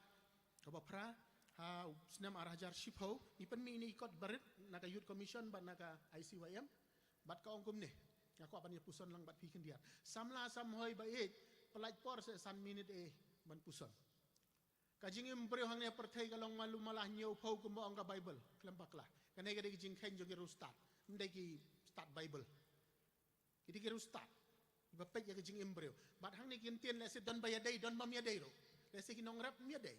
kaba phra, ha u snem ar hajar shiphew, ngi pynmih ine i kot barit na ka Youth Commission bad na ka I C Y M. Bad ka ong kumne, nga kwah ban ïa puson lang bad phi khyndiat. Samla samhoi ba ïeit, pyllait por se san minit eh ban puson. Ka jingim briew hangne ha pyrthei ka long malu mala hynñiewphew kumba ong ka Baibl khlem bakla. Kane ka dei ka jingkheiñ jong ki riewstad. Ym dei ki stad Baibl. Ki dei ki riewstad. Kiba peit ïa ka jingim briew. Bad hangne ki ktien lehse don ba ïadei, don bym ïadei ruh. Lehse ki nongrep ym ïadei.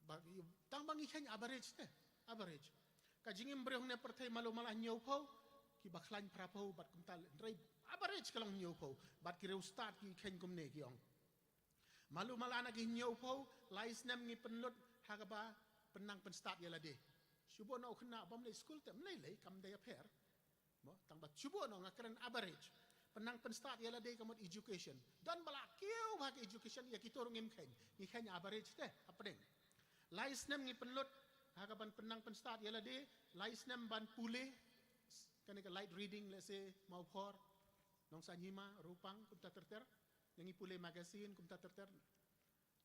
Ba, tang ba ngi kheiñ average te. Average. Ka jingim briew hangne ha pyrthei malu mala hynñiewphew. Kiba khlaiñ phraphew bad kumta hynrei average ka long hynñiewphew. Bad ki riewstad ki kheiñ kumne ki ong. Malu mala na ki hynñiewphew, lai snem ngi pynlut ha kaba pynnang pynstad ïa lade. Shu buh noh u khynnah bym leit skul te ym lei lei kam dei apher. Mo, tang ba shu buh noh nga kren average. Pynnang pynstad ïa lade ka mut education. Don ba la kiew bha ka education ïa kito ruh ngim kheiñ. Ngi kheiñ average te hapdeng. Lai snem ngi pynlut ha kaban pynnang pynstad ïa lade, lai snem ban pule kane ka light reading lehse Mawphor, Nongsaiñ Hima, Ropang, kumta ter ter. Ïa ngi pule magazine kumta ter ter.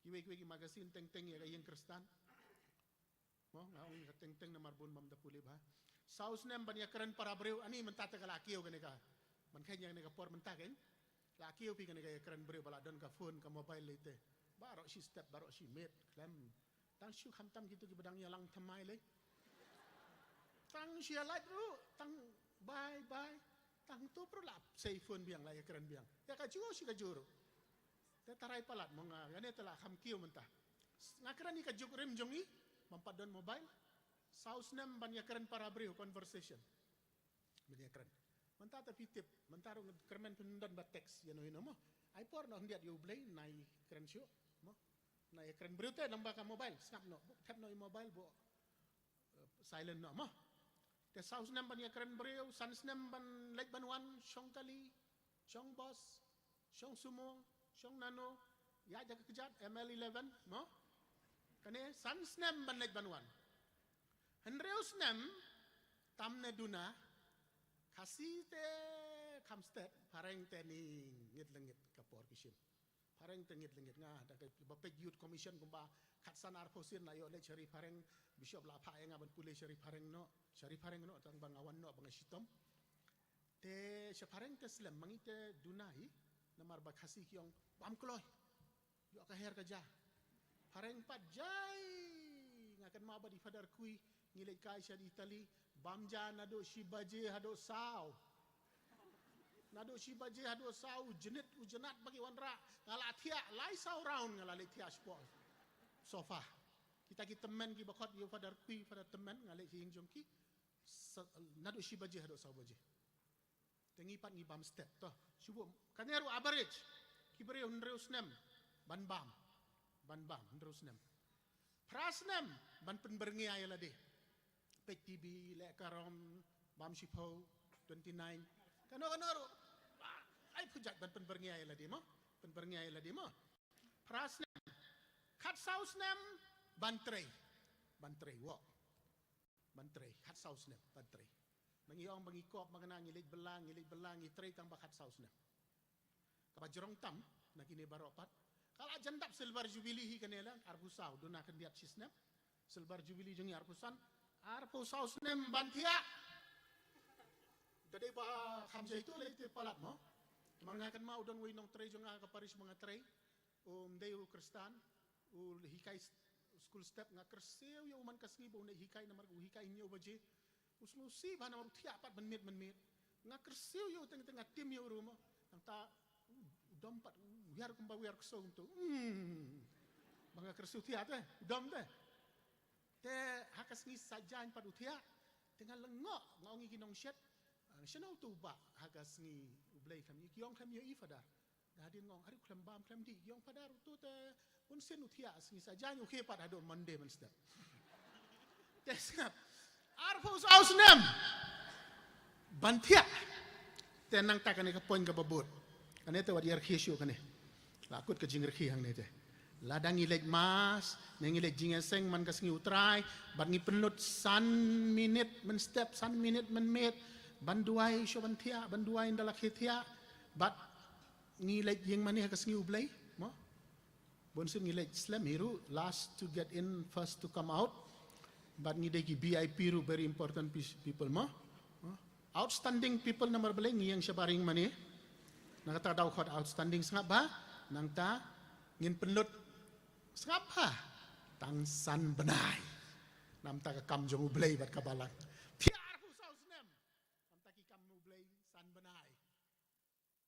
Kiwei kiwei ki magazine teng teng ïa ka ïing Khristan. Mo, nga ong ka teng teng namar bun bym da pule bha. Saw snem ban ïakren para briew, ani mynta te ka la kiew kane ka. Ban kheiñ ïa kane ka por mynta keiñ. La kiew phi kane ka ïakren briew ba la don ka phone ka mobile lei te. Baroh shi step baroh shi miet khlem. Tang shu khamtam kito kiba dang ïalang thymmai lei. Tang shu ïa lait ruh, tang bye bye. Tang to pru la sei phone biang la ïakren biang. Ïa kajuh shi kajuh ruh. Te tharai palat mo nga, kane te la kham kiew mynta. Nga kren ïa ka juk rim jong ngi, bym pat don mobile. Saw snem ban ïakren para briew conversation. Ban ïakren. Mynta te phi tip, mynta ruh kyrmen pyndon ba text ïa no ïa no mo. Ai por noh hyndiat ïa U Blei nai kren shuh mo. Nai kren briew te nang ba ka mobile, sngap noh, buh thep noh ïa mobile buh. Eh, silent noh mo. Te saw snem ban ïakren briew, san snem ban leit ban wan, shong kali, shong bus, shong sumo, shong nano, ïa jaka kjat M L eleven mo. Kane san snem ban leit ban wan. Hynriew snem tam ne duna, Khasi te kham stet, phareng te ni ngit lengit ka por ki shim. Phareng te ngeit lyngngoh nga, da kaba peit Youth Commission kumba khatsan arphew sien la ïoh leit sha Ri Phareng, Bishop la phah ïa nga ban pule sha Ri Phareng noh, sha Ri Phareng noh, tang ba nga wan noh ba nga shitom. Te sha Phareng te slem, ma ngi te duna hi, namar ba Khasi ki ong bam kloi. Ïoh ka her ka ja. Phareng pat jai. Nga kynmaw bad i Father Kui, ngi leit kai sha Italy, bam ja naduh shi baje haduh saw. Naduh shi baje haduh saw, u jnit, u jnat ba ki wanrah. Nga la thiah, lai saw round nga la leit thiah shapoh sofa. Kita ki tymmen kiba khot ïa u Father Kui, Father Tymmen, nga leit sha ïing jong ki. Sa-, naduh shi baje haduh saw baje. Te ngi pat ngi bam step, to. Shu buh, kane ruh average. Ki briew hynriew snem ban bam. Ban bam hynriew snem. Phra snem ban pynbyrngia ïa lade. Peit T V, leh karom, bam shiphew, twenty nine. Kano kano ruh. Ai pujat ban pynbyrngia ïa lade mo. Pynbyrngia ïa lade mo. Phra snem. Khatsaw snem ban trei. Ban trei, wok. Ban trei, khatsaw snem ban trei. Ma ngi ong ba ngi kop ma kane, ngi leit bylla, ngi leit bylla, ngi trei tang ba khatsaw snem. Kaba jrong tam na kine baroh pat. Ka la jan dap silver jubilee hi kane la, arphew saw, duna khyndiat shi snem. Silver jubilee jong ngi arphew san, arphew saw snem ban thiah. Da dei ba kham jai tu lei te palat mo. Mar nga kynmaw u don uwei u nongtrei jong nga ha ka parish ba nga trei. Um dei u Khristan, u hikai s-, school step, nga kyrsiew ïa u man ka sngi ba un hikai namar u hikai hynñiew baje. U sngewsih bha namar u thiah pat mynmiet mynmiet. Nga kyrsiew ïa u teng teng nga tim ïa u ruh mo. Nangta u dom pat u wiar kumba wiar ksew kumto. Hmm. Ba nga kyrsiew thiah te, u dom te. Te ha ka sngi Saitjaiñ pat u thiah. Te nga lyngngoh, nga ong ïa ki nongshet. Ah, shano uto u bah ha ka sngi U Blei khlem ïohi, ki ong khlem ïohi Father. Da hadien nga ong, ari khlem bam khlem dih, ki ong Father uto te bunsien u thiah, sngi Saitjaiñ u khie pat haduh Monday mynstep. Te sngap. Arphew saw snem ban thiah. Te nangta kane ka point kaba bud. Kane te wat ïarkhie shuh kane. La kut ka jingrkhie hangne te. Lada ngi leit mass, ne ngi leit jingïaseng man ka sngi U Trai, bad ngi pynlut san minit mynstep, san minit mynmiet, ban duwai shuh ban thiah, ban duwai ynda la khie thiah, bad ngi leit ïing mane ha ka sngi U Blei, mo? Bunsien ngi leit slem hi ruh, last to get in, first to come out. Bad ngi dei ki V I P ruh, very important pis-, people mo. Outstanding people namar balei ngi ïeng shabar ïing mane. Na kata ka daw khot outstanding sngap bha, nangta ngin pynlut sngap bha. Tang san bnai. Namta ka kam jong U Blei bad ka balang. Thiah arphew saw snem. Namta ki kam U Blei san bnai.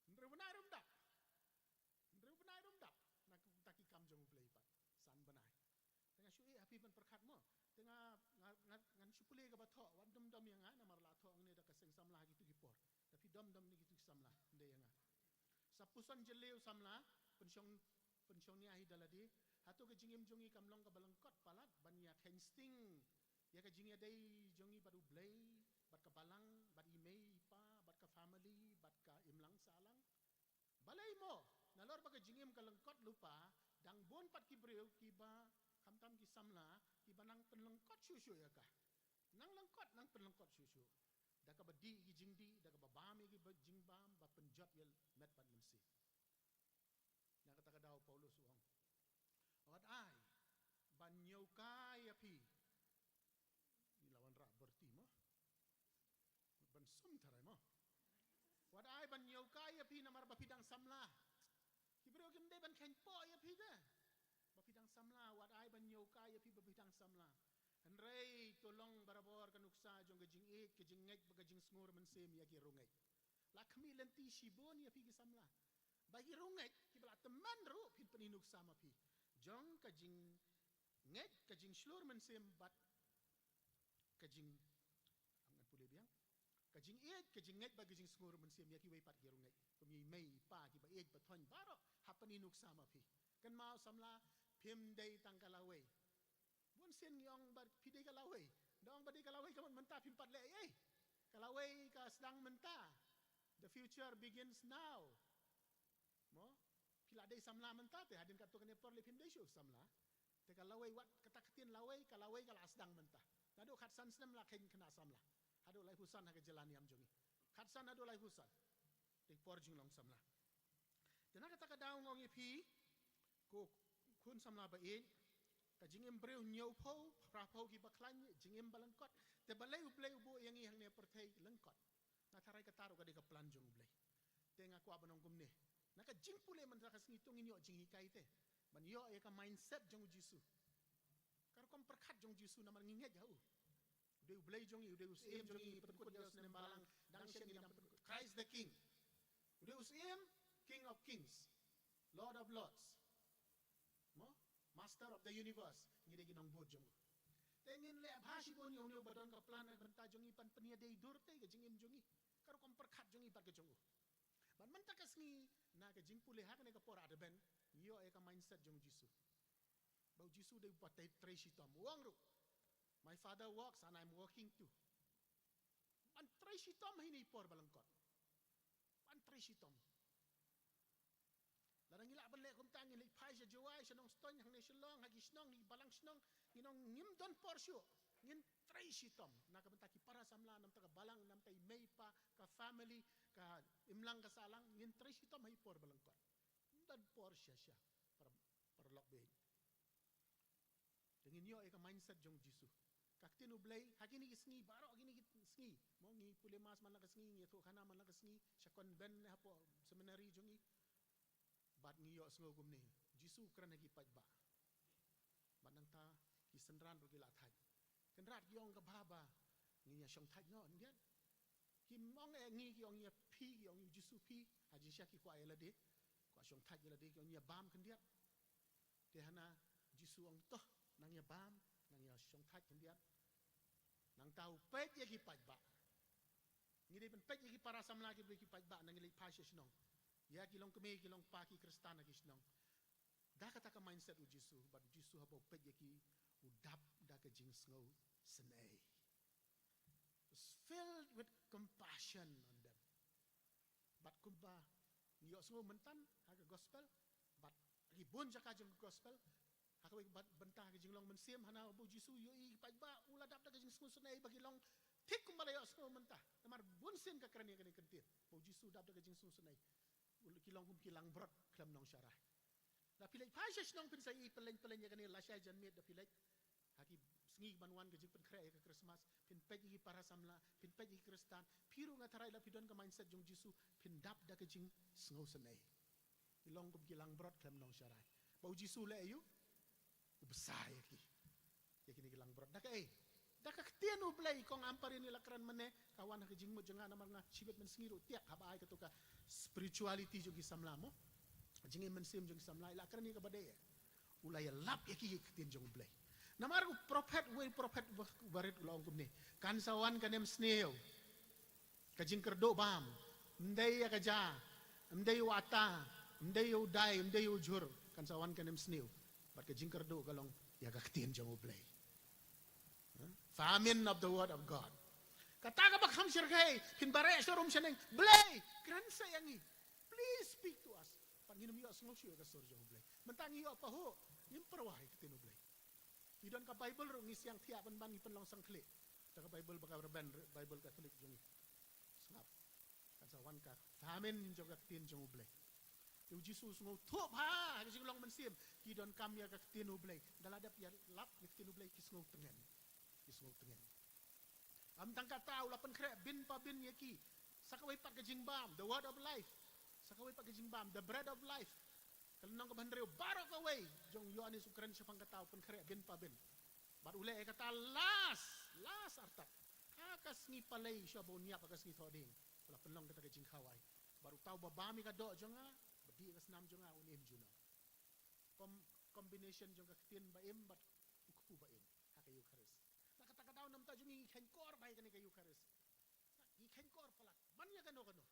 Hynriew bnai ruh ym dap. Hynriew bnai ruh ym dap. Na kumta ki kam jong U Blei pat. San bnai. Te nga shu ïeh ha phi ban pyrkhat mo. Te nga, nga, nga, ngan shu pule kaba thoh, wat dom dom ïa nga, namar la thoh ngne da ka seng samla ha kitu ki por. Da phi dom dom ne kitu ki samla, ynda ïa nga. Sa puson jylliew samla, pynshong, pynshong nia hi da lade. Hato ka jingim jong ngi kam long kaba lyngkot palat, ban ïa kheiñ sting ïa ka jingïadei jong ngi bad U Blei, bad ka balang, bad i mei i pa, bad ka family, bad ka imlang sahlang. Balei mo, nalor ba ka jingim ka lyngkot lypa, dang bun pat ki briew kiba, khamtam ki samla, kiba nang pynlyngkot shuh shuh ïa ka. Nang lyngkot, nang pynlyngkot shuh shuh. Da kaba dih ki jingdih, da kaba bam ïa ki ba jingbam, ba pynjot ïa met bad mynsiem. Na kata ka daw Paulus u ong, wat ai ban ñiewkai ïa phi. Ngi la wanrah byrti mo. Ban sum tharai mo. Wat ai ban ñiewkai ïa phi namar ba phi dang samla. Ki briew kim dei ban kheiñpoh ïa phi te. Ba phi dang samla, wat ai ban ñiewkai ïa phi ba phi dang samla. Hynrei to long barabor ka nuksa jong ka jingïeit, ka jingngeit bad ka jingsngur mynsiem ïa ki riewngeit. La khmih lynti shibun ïa phi ki samla. Ba ki riewngeit kiba la tymmen ruh phin pyni nuksa ma phi. Jong ka jingngeit, ka jingshlur mynsiem bad ka jing, am ngan pule biang. Ka jingïeit, ka jingngeit bad ka jingsngur mynsiem ïa kiwei pat ki riewngeit. Kum i mei i pa kiba ïeit ba thoiñ baroh, ha pyni nuksa ma phi. Kynmaw samla, phim dei tang ka lawei. Bun sien ngi ong ba phi dei ka lawei. Da ong ba dei ka lawei ka mut mynta phim pat leh ei ei. Ka lawei ka sdang mynta. The future begins now. Mo? Phi la dei samla mynta te hadien katto katne por leh phim dei shuh samla. Te ka lawei wat kata ka ktien lawei, ka lawei ka la sdang mynta. Naduh khatsan snem la kheiñ khynnah samla. Haduh laiphew san ha ka jylla niam jong ngi. Khatsan haduh laiphew san. Dei por jinglong samla. Te na kata ka daw nga ong ïa phi, Pun samla ba ïeit, ka jingim briew hynñiewphew, phraphew kiba khlaiñ, jingim ba lyngkot. Te balei U Blei u buh ïa ngi hangne pyrthei lyngkot? Nga tharai kata ruh ka dei ka plan jong U Blei. Te nga kwah ban ong kumne, na ka jingpule mynta ka sngi to ngin ïoh jinghikai te, ban ïoh ïa ka mindset jong U Jisu, ka rukom pyrkhat jong U Jisu, namar ngi ngeit ha u. U dei U Blei jong ngi, u dei u Syiem jong ngi, pynkut ïa u snem balang, dang shen ngi dang pynkut. Christ the King. U dei u Syiem, King of Kings, Lord of Lords. Mo? Master of the universe. Ngi dei ki nongbud jong u. Te ngin leh bha shibun ïa une uba don ka plan na ka bynta jong ngi, ban pynïadei dur te ka jingim jong ngi, ka rukom pyrkhat jong ngi bad ka jong u. Bad mynta ka sngi, na ka jingpule ha kane ka por Advent, ngi ïoh ïa ka mindset jong U Jisu. Ba U Jisu u dei uba trei, trei shitom. U ong ruh, "My Father works and I'm working too." Ban trei shitom ha ine i por ba lyngkot. Ban trei shitom. Lada ngi lah ban leh kumta, ngin leit phai sha Jowai, sha Nongstoiñ, hangne Shillong, ha ki shnong, ha ki balang shnong, ngin ong ngim don por shuh. Ngin trei shitom na ka bynta ki para samla, na bynta ka balang, na bynta i mei i pa, ka family, ka imlang ka sahlang, ngin trei shitom ha i por ba lyngkot. Ngim don por shisha, para, paralok baieit. Te ngin ïoh ïa ka mindset jong U Jisu. Ka ktien U Blei, ha kine ki sngi, baroh kine ki sngi. Mo, ngi pule mass man la ka sngi, ngi ïathuh khana man la ka sngi, sha convent ne hapoh seminary jong ngi. Bad ngi ïohsngew kumne, U Jisu u kren ha ki paidbah. Bad nangta ki synran ruh ki la thait. Kynrad ki ong ka bha ba ngin ïa shong thait noh khyndiat. Kim ong eh ngi, ki ong ïa phi, ki ong ïa U Jisu phi. Ha jingshisha ki kwah ïa lade, kwah shong thait ïa lade, ki ong ïa bam khyndiat. Te hana U Jisu u ong to, nang ïa bam, nang ïa shong thait khyndiat. Nangta u peit ïa ki paidbah. Ngi dei ban peit ïa ki para samla, ki briew, ki paidbah, nang ïa leit phai sha shnong. Ïa ki long kmie, ki long kpa, ki khristan ha ki shnong. Da kata ka mindset U Jisu, bad U Jisu haba u peit ïa ki, u dap da ka jingsngewsynei. Is filled with compassion on them. Bad kumba ngi ïohsngew mynta ha ka gospel, bad ha ki bun jaka jong ka gospel, ha kawei ka bynta ha ka jinglong mynsiem, hana ba U Jisu u ïohi ïa ki paidbah, u la dap da ka jingsngewsynei ba ki long thik kumba la ïohsngew mynta. Namar bun sien ka kren ïa kane ka ktien ba U Jisu u dap da ka jingsngewsynei. Ki long kum ki langbrot khlem nongsharai. Da phi leit phai sha shnong phin sa ïohi pylleng pylleng ïa kane lashai janmiet, da phi leit ha ki sngi ban wan ka jingpynkhreh ïa ka Christmas, phin peit ïa ki para samla, phin peit ïa ki khristan, phi ruh nga tharai da phi don ka mindset jong U Jisu, phin dap da ka jingsngewsynei. Ki long kum ki langbrot khlem nongsharai. Ba U Jisu u leh aïu? U bsa ïa ki, ïa kine ki langbrot. Da kaei? Da ka ktien U Blei. Kong Ampareen, i la kren mynne, ka wan ha ka jingmut jong nga namar nga shibit mynsngi ruh tiak haba ai kato ka spirituality jong ki samla mo. Jingim mynsiem jong ki samla, i la kren ïa kaba dei. U la ïalap ïa ki ïa ka ktien jong U Blei. Namar u prophet, uwei u prophet ba, barit u la ong kumne, kan sa wan ka nemsniew, ka jingkyrduh bam, ym dei ïa ka ja, ym dei ïa u ata, ym dei ïa u dai, ym dei ïa u jhur, kan sa wan ka nemsniew. Bad ka jingkyrduh ka long ïa ka ktien jong U Blei. Huh? Famine of the word of God. Kata kaba kham shyrkhei, phin bareh sharum shaneng, Blei, kren sa ïa ngi. Please speak to us. Pat ngin ym ïohsngew shuh ïa ka sur jong U Blei. Mynta ngi ïoh pahuh, ngim pyrwa ïa ka ktien U Blei. Ngi don ka Baibl ruh ngi siang thiah ban ban ngi pynlong sangkhlieh. Da ka Baibl ba ka rben, Baibl Katholik jong ngi. Sngap. Kan sa wan ka famine jong ka ktien jong U Blei. Te U Jisu u sngewthuh bha ha ka jinglong mynsiem, ki donkam ïa ka ktien U Blei. Da la dep ïalap ïa ka ktien U Blei ki sngewtngen. Ki sngewtngen. Ym tang kata, u la pynkhreh bin pa bin ïa ki sa kawei pat ka jingbam, the word of life. Sa kawei pat ka jingbam, the bread of life. Ka lynnong kaba hynriew, baroh kawei jong u Ïoannis u kren shaphang kata, u pynkhreh bin pa bin. Bad u leh ïa kata last, last artat. Ha ka sngi Palei shuwa ba un ïap ha ka sngi Thohdieng, u la pynlong kata ka jingkhawai. Bad uta uba bam ïa ka doh jong nga, ba dih ïa ka snam jong nga, un im junom. Com-, combination jong ka ktien ba im bad u kpu ba im ha ka Eukharist. Na kata ka daw, na ka bynta jong ngi, ngi kheiñkor bha ïa kane ka Eukharist. Ngi kheiñkor palat ban ïa kano kano.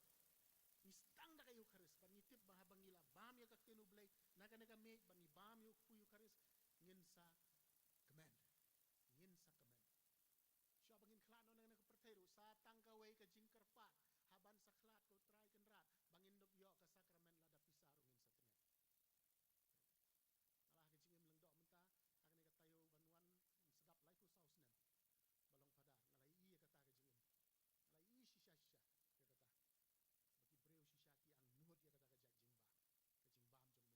Ngi sdang da ka Eukharist bad ngi tip ba haba ngi la bam ïa ka ktien U Blei na kane ka miej, bad ngi bam ïa u kpu Eukharist, ngin sa kmen. Ngin sa kmen. Shuwa ba ngin khlad noh na kane ka pyrthei ruh, sa tang kawei ka jingkyrpad, ha ban sa khlad, ko Trai Kynrad, ba ngin ïoh ka sakramen, lada pisa ruh ngin sa tngen. Nga la ha ka jingim lyngdoh mynta, ha kane ka taïew ban wan, ym sdang laiphew saw snem ba long phadar, nga la ïohi ïa kata ka jingim. Nga la ïohi shisha shisha ïa kata. Ba ki briew shisha ki angnud ïa kata ka jait jingbam. Ka jingbam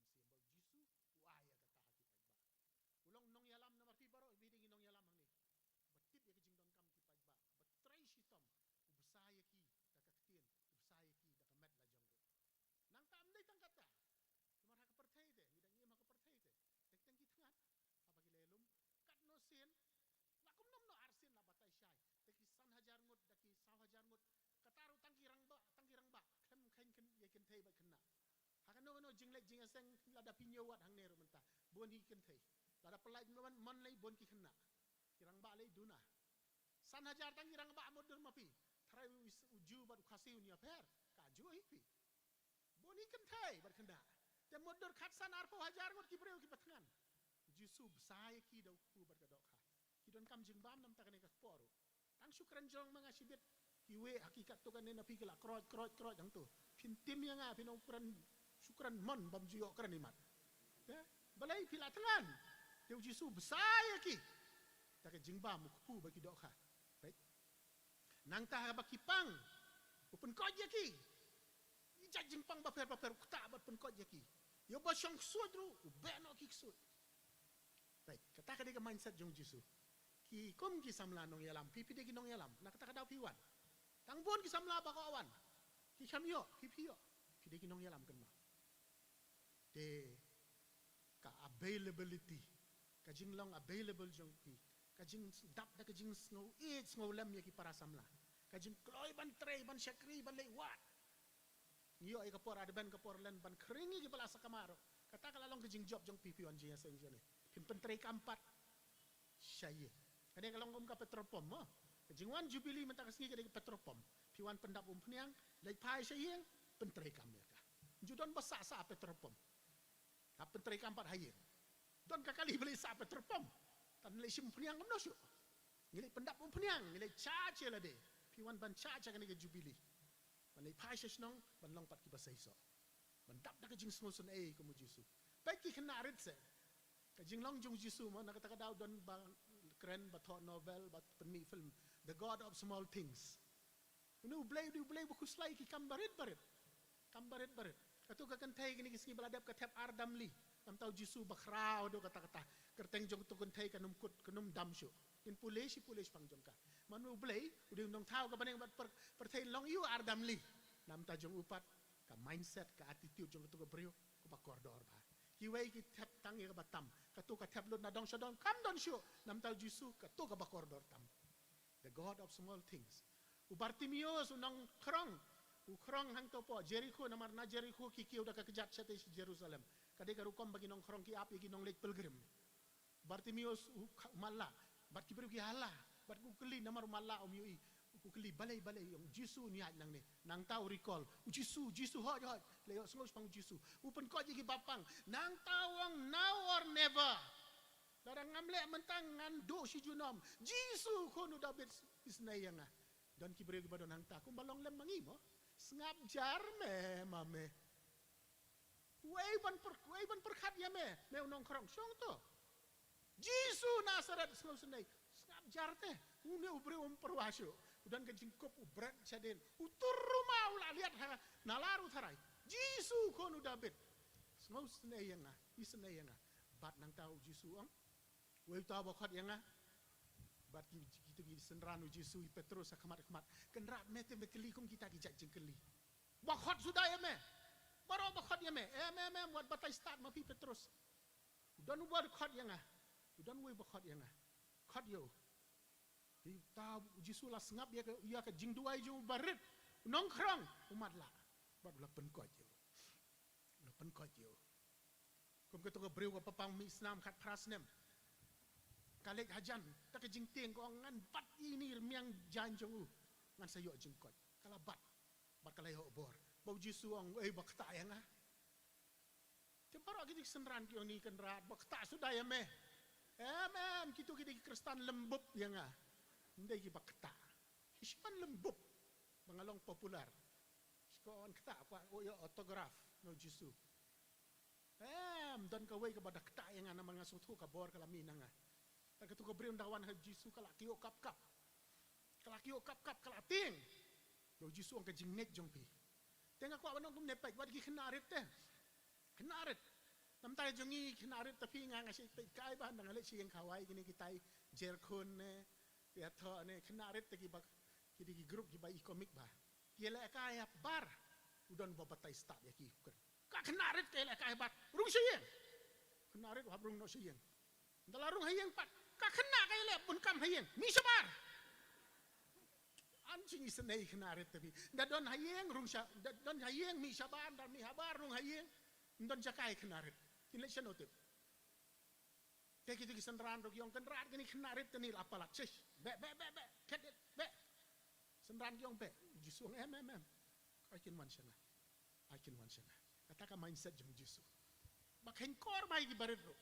jong u Mynsiem, ba U Jisu u ai ïa kata. Jingleh jingïaseng lada phi ñiew wat hangne ruh mynta. Bun hi kynthei. Lada pynlait mon, mon lei bun ki khynnah. Ki rangbah lei duna. San hajar tang ki rangbah mutdur ma phi. Tharai u Is-, u Jiw bad u Khasi un ïapher. Ka ju hi phi. Bun hi kynthei bad khynnah. Te mutdur khatsan arphew hajar ngut ki briew kiba thngan. U Jisu bsa ïa ki da u kpu bad ka dohkha. Ki donkam jingbam namta kane ka por ruh. Tang shu kren jrong ma nga shibit. Kiwei ha ki katto katne na phi ki la kroit, kroit, kroit hangto. Phin tim ïa nga, phin ong kren, shu kren mon bym ju ïoh kren imat. Te, balei phi la thngan. Te u Jisu bsa ïa ki. Da ka jingbam u kpu bad ki dohkha. Peit. Nangta haba ki pang, u pynkoit ïa ki. Ïa jait jingpang bapher bapher u ktah bad pynkoit ïa ki. Ïa uba shong ksuid ruh, u beh noh ki ksuid. Peit, kata ka dei ka mindset jong u Jisu. Ki kum ki samla nongïalam, phi, phi dei ki nongïalam, na kata ka daw phi wan. Tang bun ki samla ba kwah wan. Ki kham ïoh, phi, phi ïoh. Phi dei ki nongïalam kynmaw. Te ka availability, ka jinglong available jong phi, ka jingdap da ka jingsngew ïeit sngewlem ïa ki para samla, ka jingkloi ban trei, ban shakri, ban leit wad. Ngi ïoh ïa ka por Advent, ka por Lent ban khring ïa ki ba la sakma ruh. Kata ka la long ka jingjop jong phi, phi wan jingïaseng shane. Phin pyntreikam pat sha ïing. Kane ka long kum ka petrol pump mo. Ka jingwan Jubilee mynta ka sngi ka dei ka petrol pump. Phi wan pyndap umphniang, leit phai sha ïing, pyntreikam ïa ka. Ju don ba sah sah petrol pump. Hap pyntreikam pat ha ïing. Don ka kali ba leit sah petrol pump. Tang leit shim umphniang kumno shuh. Ngi leit pyndap umphniang, ngi leit charge ïa lade. Phi wan ban charge ha kane ka Jubilee. Ban leit phai sha shnong, ban long pat kiba seisoh. Ban dap da ka jingsngewsynei kum u Jisu. Peit ki khynnah rit se. Ka jinglong jong u Jisu mo, na kata ka daw don ba kren, ba thoh novel, ba pynmih film. The God of Small Things. Une u Blei, une u Blei ba khuslai ki kam barit barit. Kam barit barit. Kato ka kynthei kine ki sngi ba la dep ka thep ar damli. Namta u Jisu ba khraw haduh katta katta. Kyrteng jong kato ka kynthei kan ym kut, kan ym dam shuh. Kin pule shi pule shi pang jong ka. Mano u Blei, u dei u nongthaw ka bneng bad pyr-, pyrthei, long ïa u ar damli. Namta jong u pat, ka mindset, ka attitude jong kato ka briew, kaba kordor bha. Kiwei ki thep tang ïa kaba tam. Kato ka thep lut na dong sha dong, kam don shuh. Namta u Jisu, kato kaba kordor tam. The God of small things. U Bartimeus u nongkhrong. U khrong hangto hapoh Jerikho, namar na Jerikho ki kiew da ka kjat shatei sha Jerusalem. Ka dei ka rukom ba ki nongkhrong ki ap ïa ki nongleit pilgrim. Bartimeus u kha-, u matlah. Bad ki briew ki hala. Bad u kylli namar u matlah um ïohi. U kylli balei, balei, ong Jisu un ïaid nangne. Nangta u recall. U Jisu, Jisu, hooid, hooid. Leh ïohsngew shaphang u Jisu. U pynkoit ïa ki ba pang. Nangta u ong now or never. Lada ngam leh mynta ngan duh shi junom. Jisu khun u Dabid, isynei ïa nga. Don ki briew kiba don hangta kumba long lem ma ngi mo. Sngap jar me ma me. Uei ban pyr-, uei ban pyrkhat ïa me, me u nongkhrong shong to. Jisu Nasaret, sngewsynei. Sngap jar te. Une u briew um pyrwa shuh. U don ka jingkup u bret shadien. U tur ruma u la liat ha nalar u tharai. Jisu khun u Dabid. Sngewsynei ïa nga, isynei ïa nga. Bad nangta u Jisu ong. Uei uta ba khot ïa nga? Bad ki, kito ki synran u Jisu, i Petrus ha khmat khmat. Kynrad, me te me kylli kum kita ki jait jingkylli. Ba khot suda ïa me. Baroh ba khot ïa me. Em, em, em, wat batai stad ma phi Petrus. U don uba khot ïa nga. U don uwei ba khot ïa nga. Khot ïa u. Uta u Jisu la sngap ïa ka, ïa ka jingduwai jong u barit. U nongkhrong, u matlah. Bad u la pynkoit ïa u. U la pynkoit ïa u. Kum kato ka briew kaba pang mih snam khatphra snem. Ka leit hajan, da ka jingtieng ka ong ngan bat ïa ine i rmiang jaiñ jong u. Ngan sa ïoh jingkoit. Ka la bat. Bad ka la ïoh bor. Ba u Jisu ong, ei ba ktah ïa nga. Te baroh kito ki synran ki ong ni Kynrad, ba ktah suda ïa me. Em, em, kito ki dei ki Khristan lymbup ïa nga. Ym dei kiba ktah. Ki shimon lymbup. Ba nga long popular. Shiko wan ktah, kwah ïoh autograph na u Jisu. Em, don kawei kaba da ktah ïa nga namar nga sngewthuh ka bor ka la mih na nga. Te kato ka briew da wan ha Jisu ka la kyiuh kap kap. Ka la kyiuh kap kap, ka la tieng. Ba u Jisu ong ka jingngeit jong phi. Te nga kwah ban ong kumne peit, wat ki khynnah rit te. Khynnah rit. Namar jong ngi khynnah rit te phi nga nga shait peit kai ba da nga leit sha ïing Hawaii kine kitai Jerkhun ne, Ïathoh ne, khynnah rit te kiba, ki dei ki group kiba i comic ba. Ki lehkai ha bar. U don ba batai stad ïa ki. Ka khynnah rit ka lehkai ha bar. Rung sha ïing. Khynnah rit u hap rung noh sha ïing. Ynda la rung ha ïing pat. Ka khynnah ka leh bun kam ha ïing. Mih shabar. An jing isynei khynnah rit te phi. Ynda don ha ïing rung sha, ynda don ha ïing mih shabar, ynda mih ha bar rung ha ïing. Ym don jaka ïa khynnah rit. Kin leit shano tip? Te kito ki synran ruh ki ong, kynrad kine khynnah rit kine la palat. Shish. Beh, beh, beh, beh. Phet, beh. Synran ki ong beh. U Jisu u ong em, em, em. Ai kin wan sha nga. Ai kin wan sha nga. Kata ka mindset jong u Jisu. Ba kheiñ kor ba ïa ki barit ruh.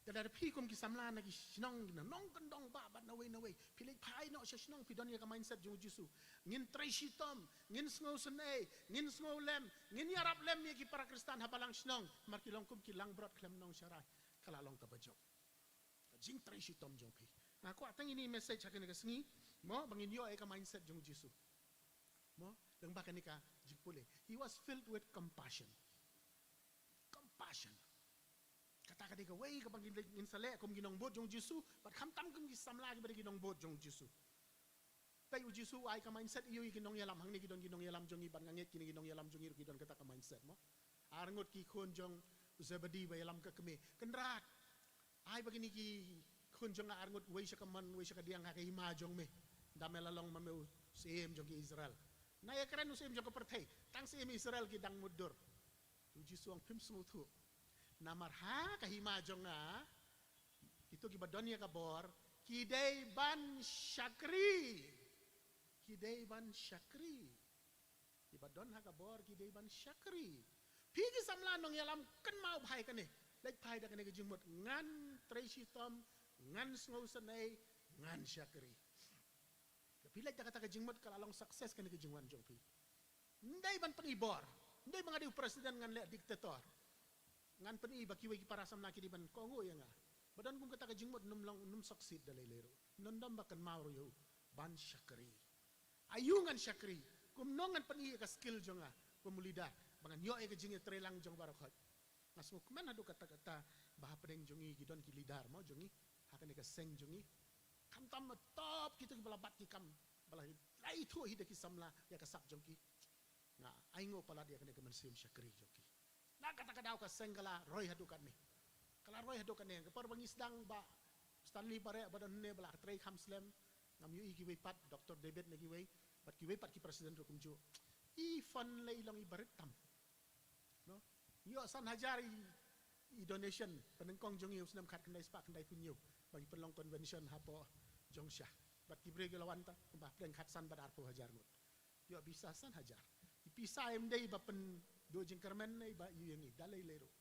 Te lada phi kum ki samla na ki shnong, na nongkyndong bah bad nawei nawei, phi leit phai noh sha shnong, phi don ïa ka mindset jong u Jisu. Ngin trei shitom, ngin sngewsynei, ngin sngewlem, ngin ïarap lem ïa ki para Khristan ha balang shnong, namar ki long kum ki langbrot khlem nongshakri. Ka la long kaba jop. Ka jingtrei shitom jong phi. Nga kwah tang ïa ine i message ha kane ka sngi, mo, ba ngin ïoh ïa ka mindset jong u Jisu. Mo, lyngba kane ka jingpule. He was filled with compassion. Compassion. Kata ka dei kawei kaba ngin, ngin sa leh kum ki nongbud jong u Jisu, bad khamtam kum ki samla kiba dei ki nongbud jong u Jisu. Peit, u Jisu u ai ka mindset ïa u ïa ki nongïalam, hangne ki don ki nongïalam jong ngi, bad nga ngeit kine ki nongïalam jong ngi ruh ki don kata ka mindset, mo. Arngut ki khun jong u Zebedi ba ïalam ka kmie. Kynrad, ai ba kine ki khun jong nga arngut, uwei sha ka mon, uwei sha ka diang ha ka hima jong me. Ynda me la long ma me u syiem jong ki Israel. Na ïa kren u syiem jong ka pyrthei, tang syiem Israel ki dang mutdur. U Jisu u ong phim sngewthuh. Namar ha ka hima jong nga, kito kiba don ïa ka bor, ki dei ban shakri. Ki dei ban shakri. Kiba don ha ka bor, ki dei ban shakri. Phi ki samla nongïalam, kynmaw bha ïa kane. Leit phai da kane ka jingmut, ngan trei shitom, ngan sngewsynei, ngan shakri. Phi leit da kata ka jingmut, ka la long success kane ka jingwan jong phi. Ym dei ban pyni bor. Ym dei ba nga dei u president ngan leh dictator. Ngan pyni ba kiwei ki para samla ki dei ban kohnguh ïa nga. Ba don kum kata ka jingmut, ym long, ym succeed da lei lei ruh. Nondom ba kynmaw ruh ïa u ban shakri. Aïu ngan shakri? Kumno ngan pyni ïa ka skill jong nga kum u leader, ba ngan ïoh ïa ka jingïatreilang jong baroh khoit. Nga sngewkmen haduh katta katta ba hapdeng jong ngi ki don ki leader, mo, jong ngi ha kane ka seng jong ngi. Khamtam ha top kito kiba la bat ki kam, ba la, la ithuh hi da ki samla ïa ka sap jong ki. Nga ainguh palat ïa kane ka mynsiem shakri jong ki. Na kata ka daw ka seng ka la roi haduh katne. Ka la roi haduh katne. Ka por ba ngi sdang, Bah Stanley Bareh ba don hangne ba la trei kham slem. Ngam ïohi kiwei pat, Doktor David ne kiwei, bad kiwei pat ki president ruh kumjuh. I fund lei long i barit tam. No? Ïoh san hajar i, i donation, pynnyngkong jong ngi u snem khatkhyndai spah khyndaiphew hynñiew, ba ngi pynlong convention hapoh Jongshah. Bad ki briew ki la wan tang kumba hapdeng khatsan bad arphew hajar ngut. Ïoh pisa san hajar. I pisa ym dei ba pynduh jingkyrmen ne ba ïoh ïa ngi da lei lei ruh.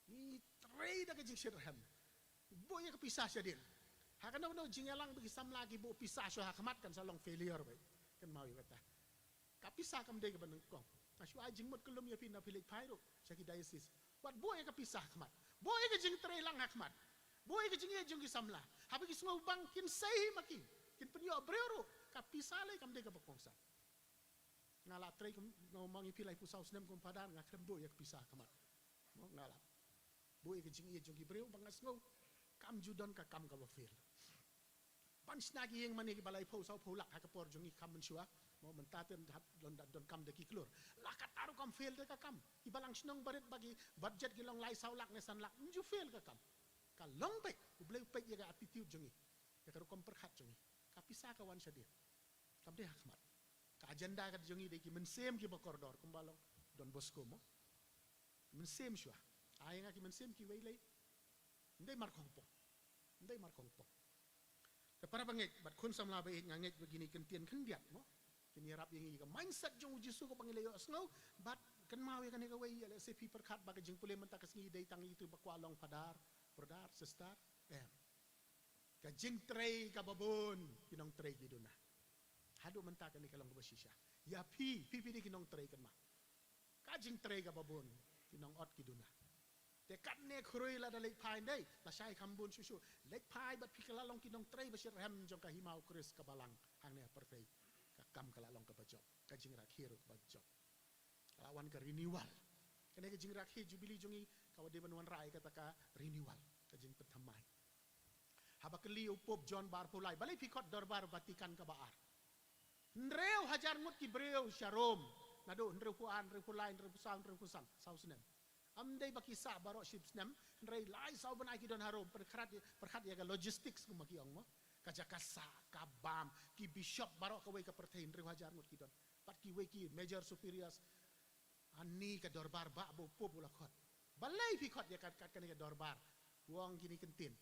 Ngi trei da ka jingshitrhem. Buh ïa ka pisa shadien. Ha kano kano jingïalang ba ki samla ki buh pisa shuh ha khmat kan sa long failure beit. Kynmaw ïa kata. Ka pisa kam dei kaba nyngkong. Nga shu ai jingmut kyllum ïa phi na phi leit phai ruh sha ki diocese. Wat buh ïa ka pisa ha khmat. Buh ïa ka jingtrei lang ha khmat. Buh ïa ka jingïeit jong ki samla. Haba ki sngew bang kin sei ma ki. Kin pynïoh briew ruh. Ka pisa lei kam dei kaba kongsan. Nga la trei kum, nga ong ïa phi laiphew saw snem kum phadar, nga khlem buh ïa ka pisa ha khmat. Mo, nga la buh ïa ka jingïeit jong ki briew ba nga sngew kam ju don ka kam kaba fail. Ban shna ki ïing mane kiba laiphew sawphew lak ha ka por jong ngi kam mynshuwa. Mo, mynta te hap don, don kam da ki klur. La katta ruh kam fail da ka kam. Ki balang shnong barit ba ki budget ki long lai saw lak ne san lak, ym ju fail ka kam. Ka long beit, U Blei u peit ïa ka attitude jong ngi, ïa ka rukom pyrkhat jong ngi. Ka pisa ka wan shadien. Kam dei ha khmat. Ka agenda ka jong ngi dei ki mynsiem kiba kordor kumba long Don Bosco, mo. Mynsiem shuwa. Ai nga ki mynsiem kiwei lei. Ym dei markhongpong. Ym dei markhongpong. Te para bangeit bad khun samla ba ïeit, nga ngeit ba kine ki ktien khyndiat, mo, kin ïarap ïa ngi ïa ka mindset jong U Jisu kaba ngi la ïohsngew. Bad kynmaw ïa kane kawei, ïa lehse phi pyrkhat ba ka jingpule mynta ka sngi dei tang ïa kito ba kwah long phadar, brother, sister. Em. Ka jingtrei kaba bun ki nongtrei ki duna. Haduh mynta kane ka long kaba shisha. Ïa phi, phi phi dei ki nongtrei, kynmaw. Ka jingtrei kaba bun ki nongot ki duna. Te katne khrui lada leit phai, ym dei, lashai kham bun shuh shuh. Leit phai bad phi, ka la long ki nongtrei ba shitrhem jong ka hima U Khrist ka balang hangne ha pyrthei. Ka kam ka la long kaba jop, ka jingrakhe ruh kaba jop. Ka la wan ka renewal. Kane ka jingrakhe Jubilee jong ngi ka wa dei ban wanrah ïa kata ka renewal, ka jingpynthymmai. Haba kylli ïa u Pope John ba arphew lai, balei phi khot dorbar Vatican kaba ar? Hynriew hajar ngut ki briew sha Rome. Naduh hynriewphew ar, hynriewphew lai, hynriewphew saw, hynriewphew san, saw snem. Ym dei ba ki sah baroh shiphew snem, hynrei lai saw bnai ki don ha Rome, pyrkhat, pyrkhat ïa ka logistics kumba ki ong, mo. Ka jaka sah, ka bam, ki bishop baroh kawei ka pyrthei, hynriew hajar ngut ki don. Bad kiwei ki major superiors, Ani ka dorbar ba, ba u Pope u la khot. Balei phi khot ïa kat, kat kane ka dorbar? U ong kine ki ktien.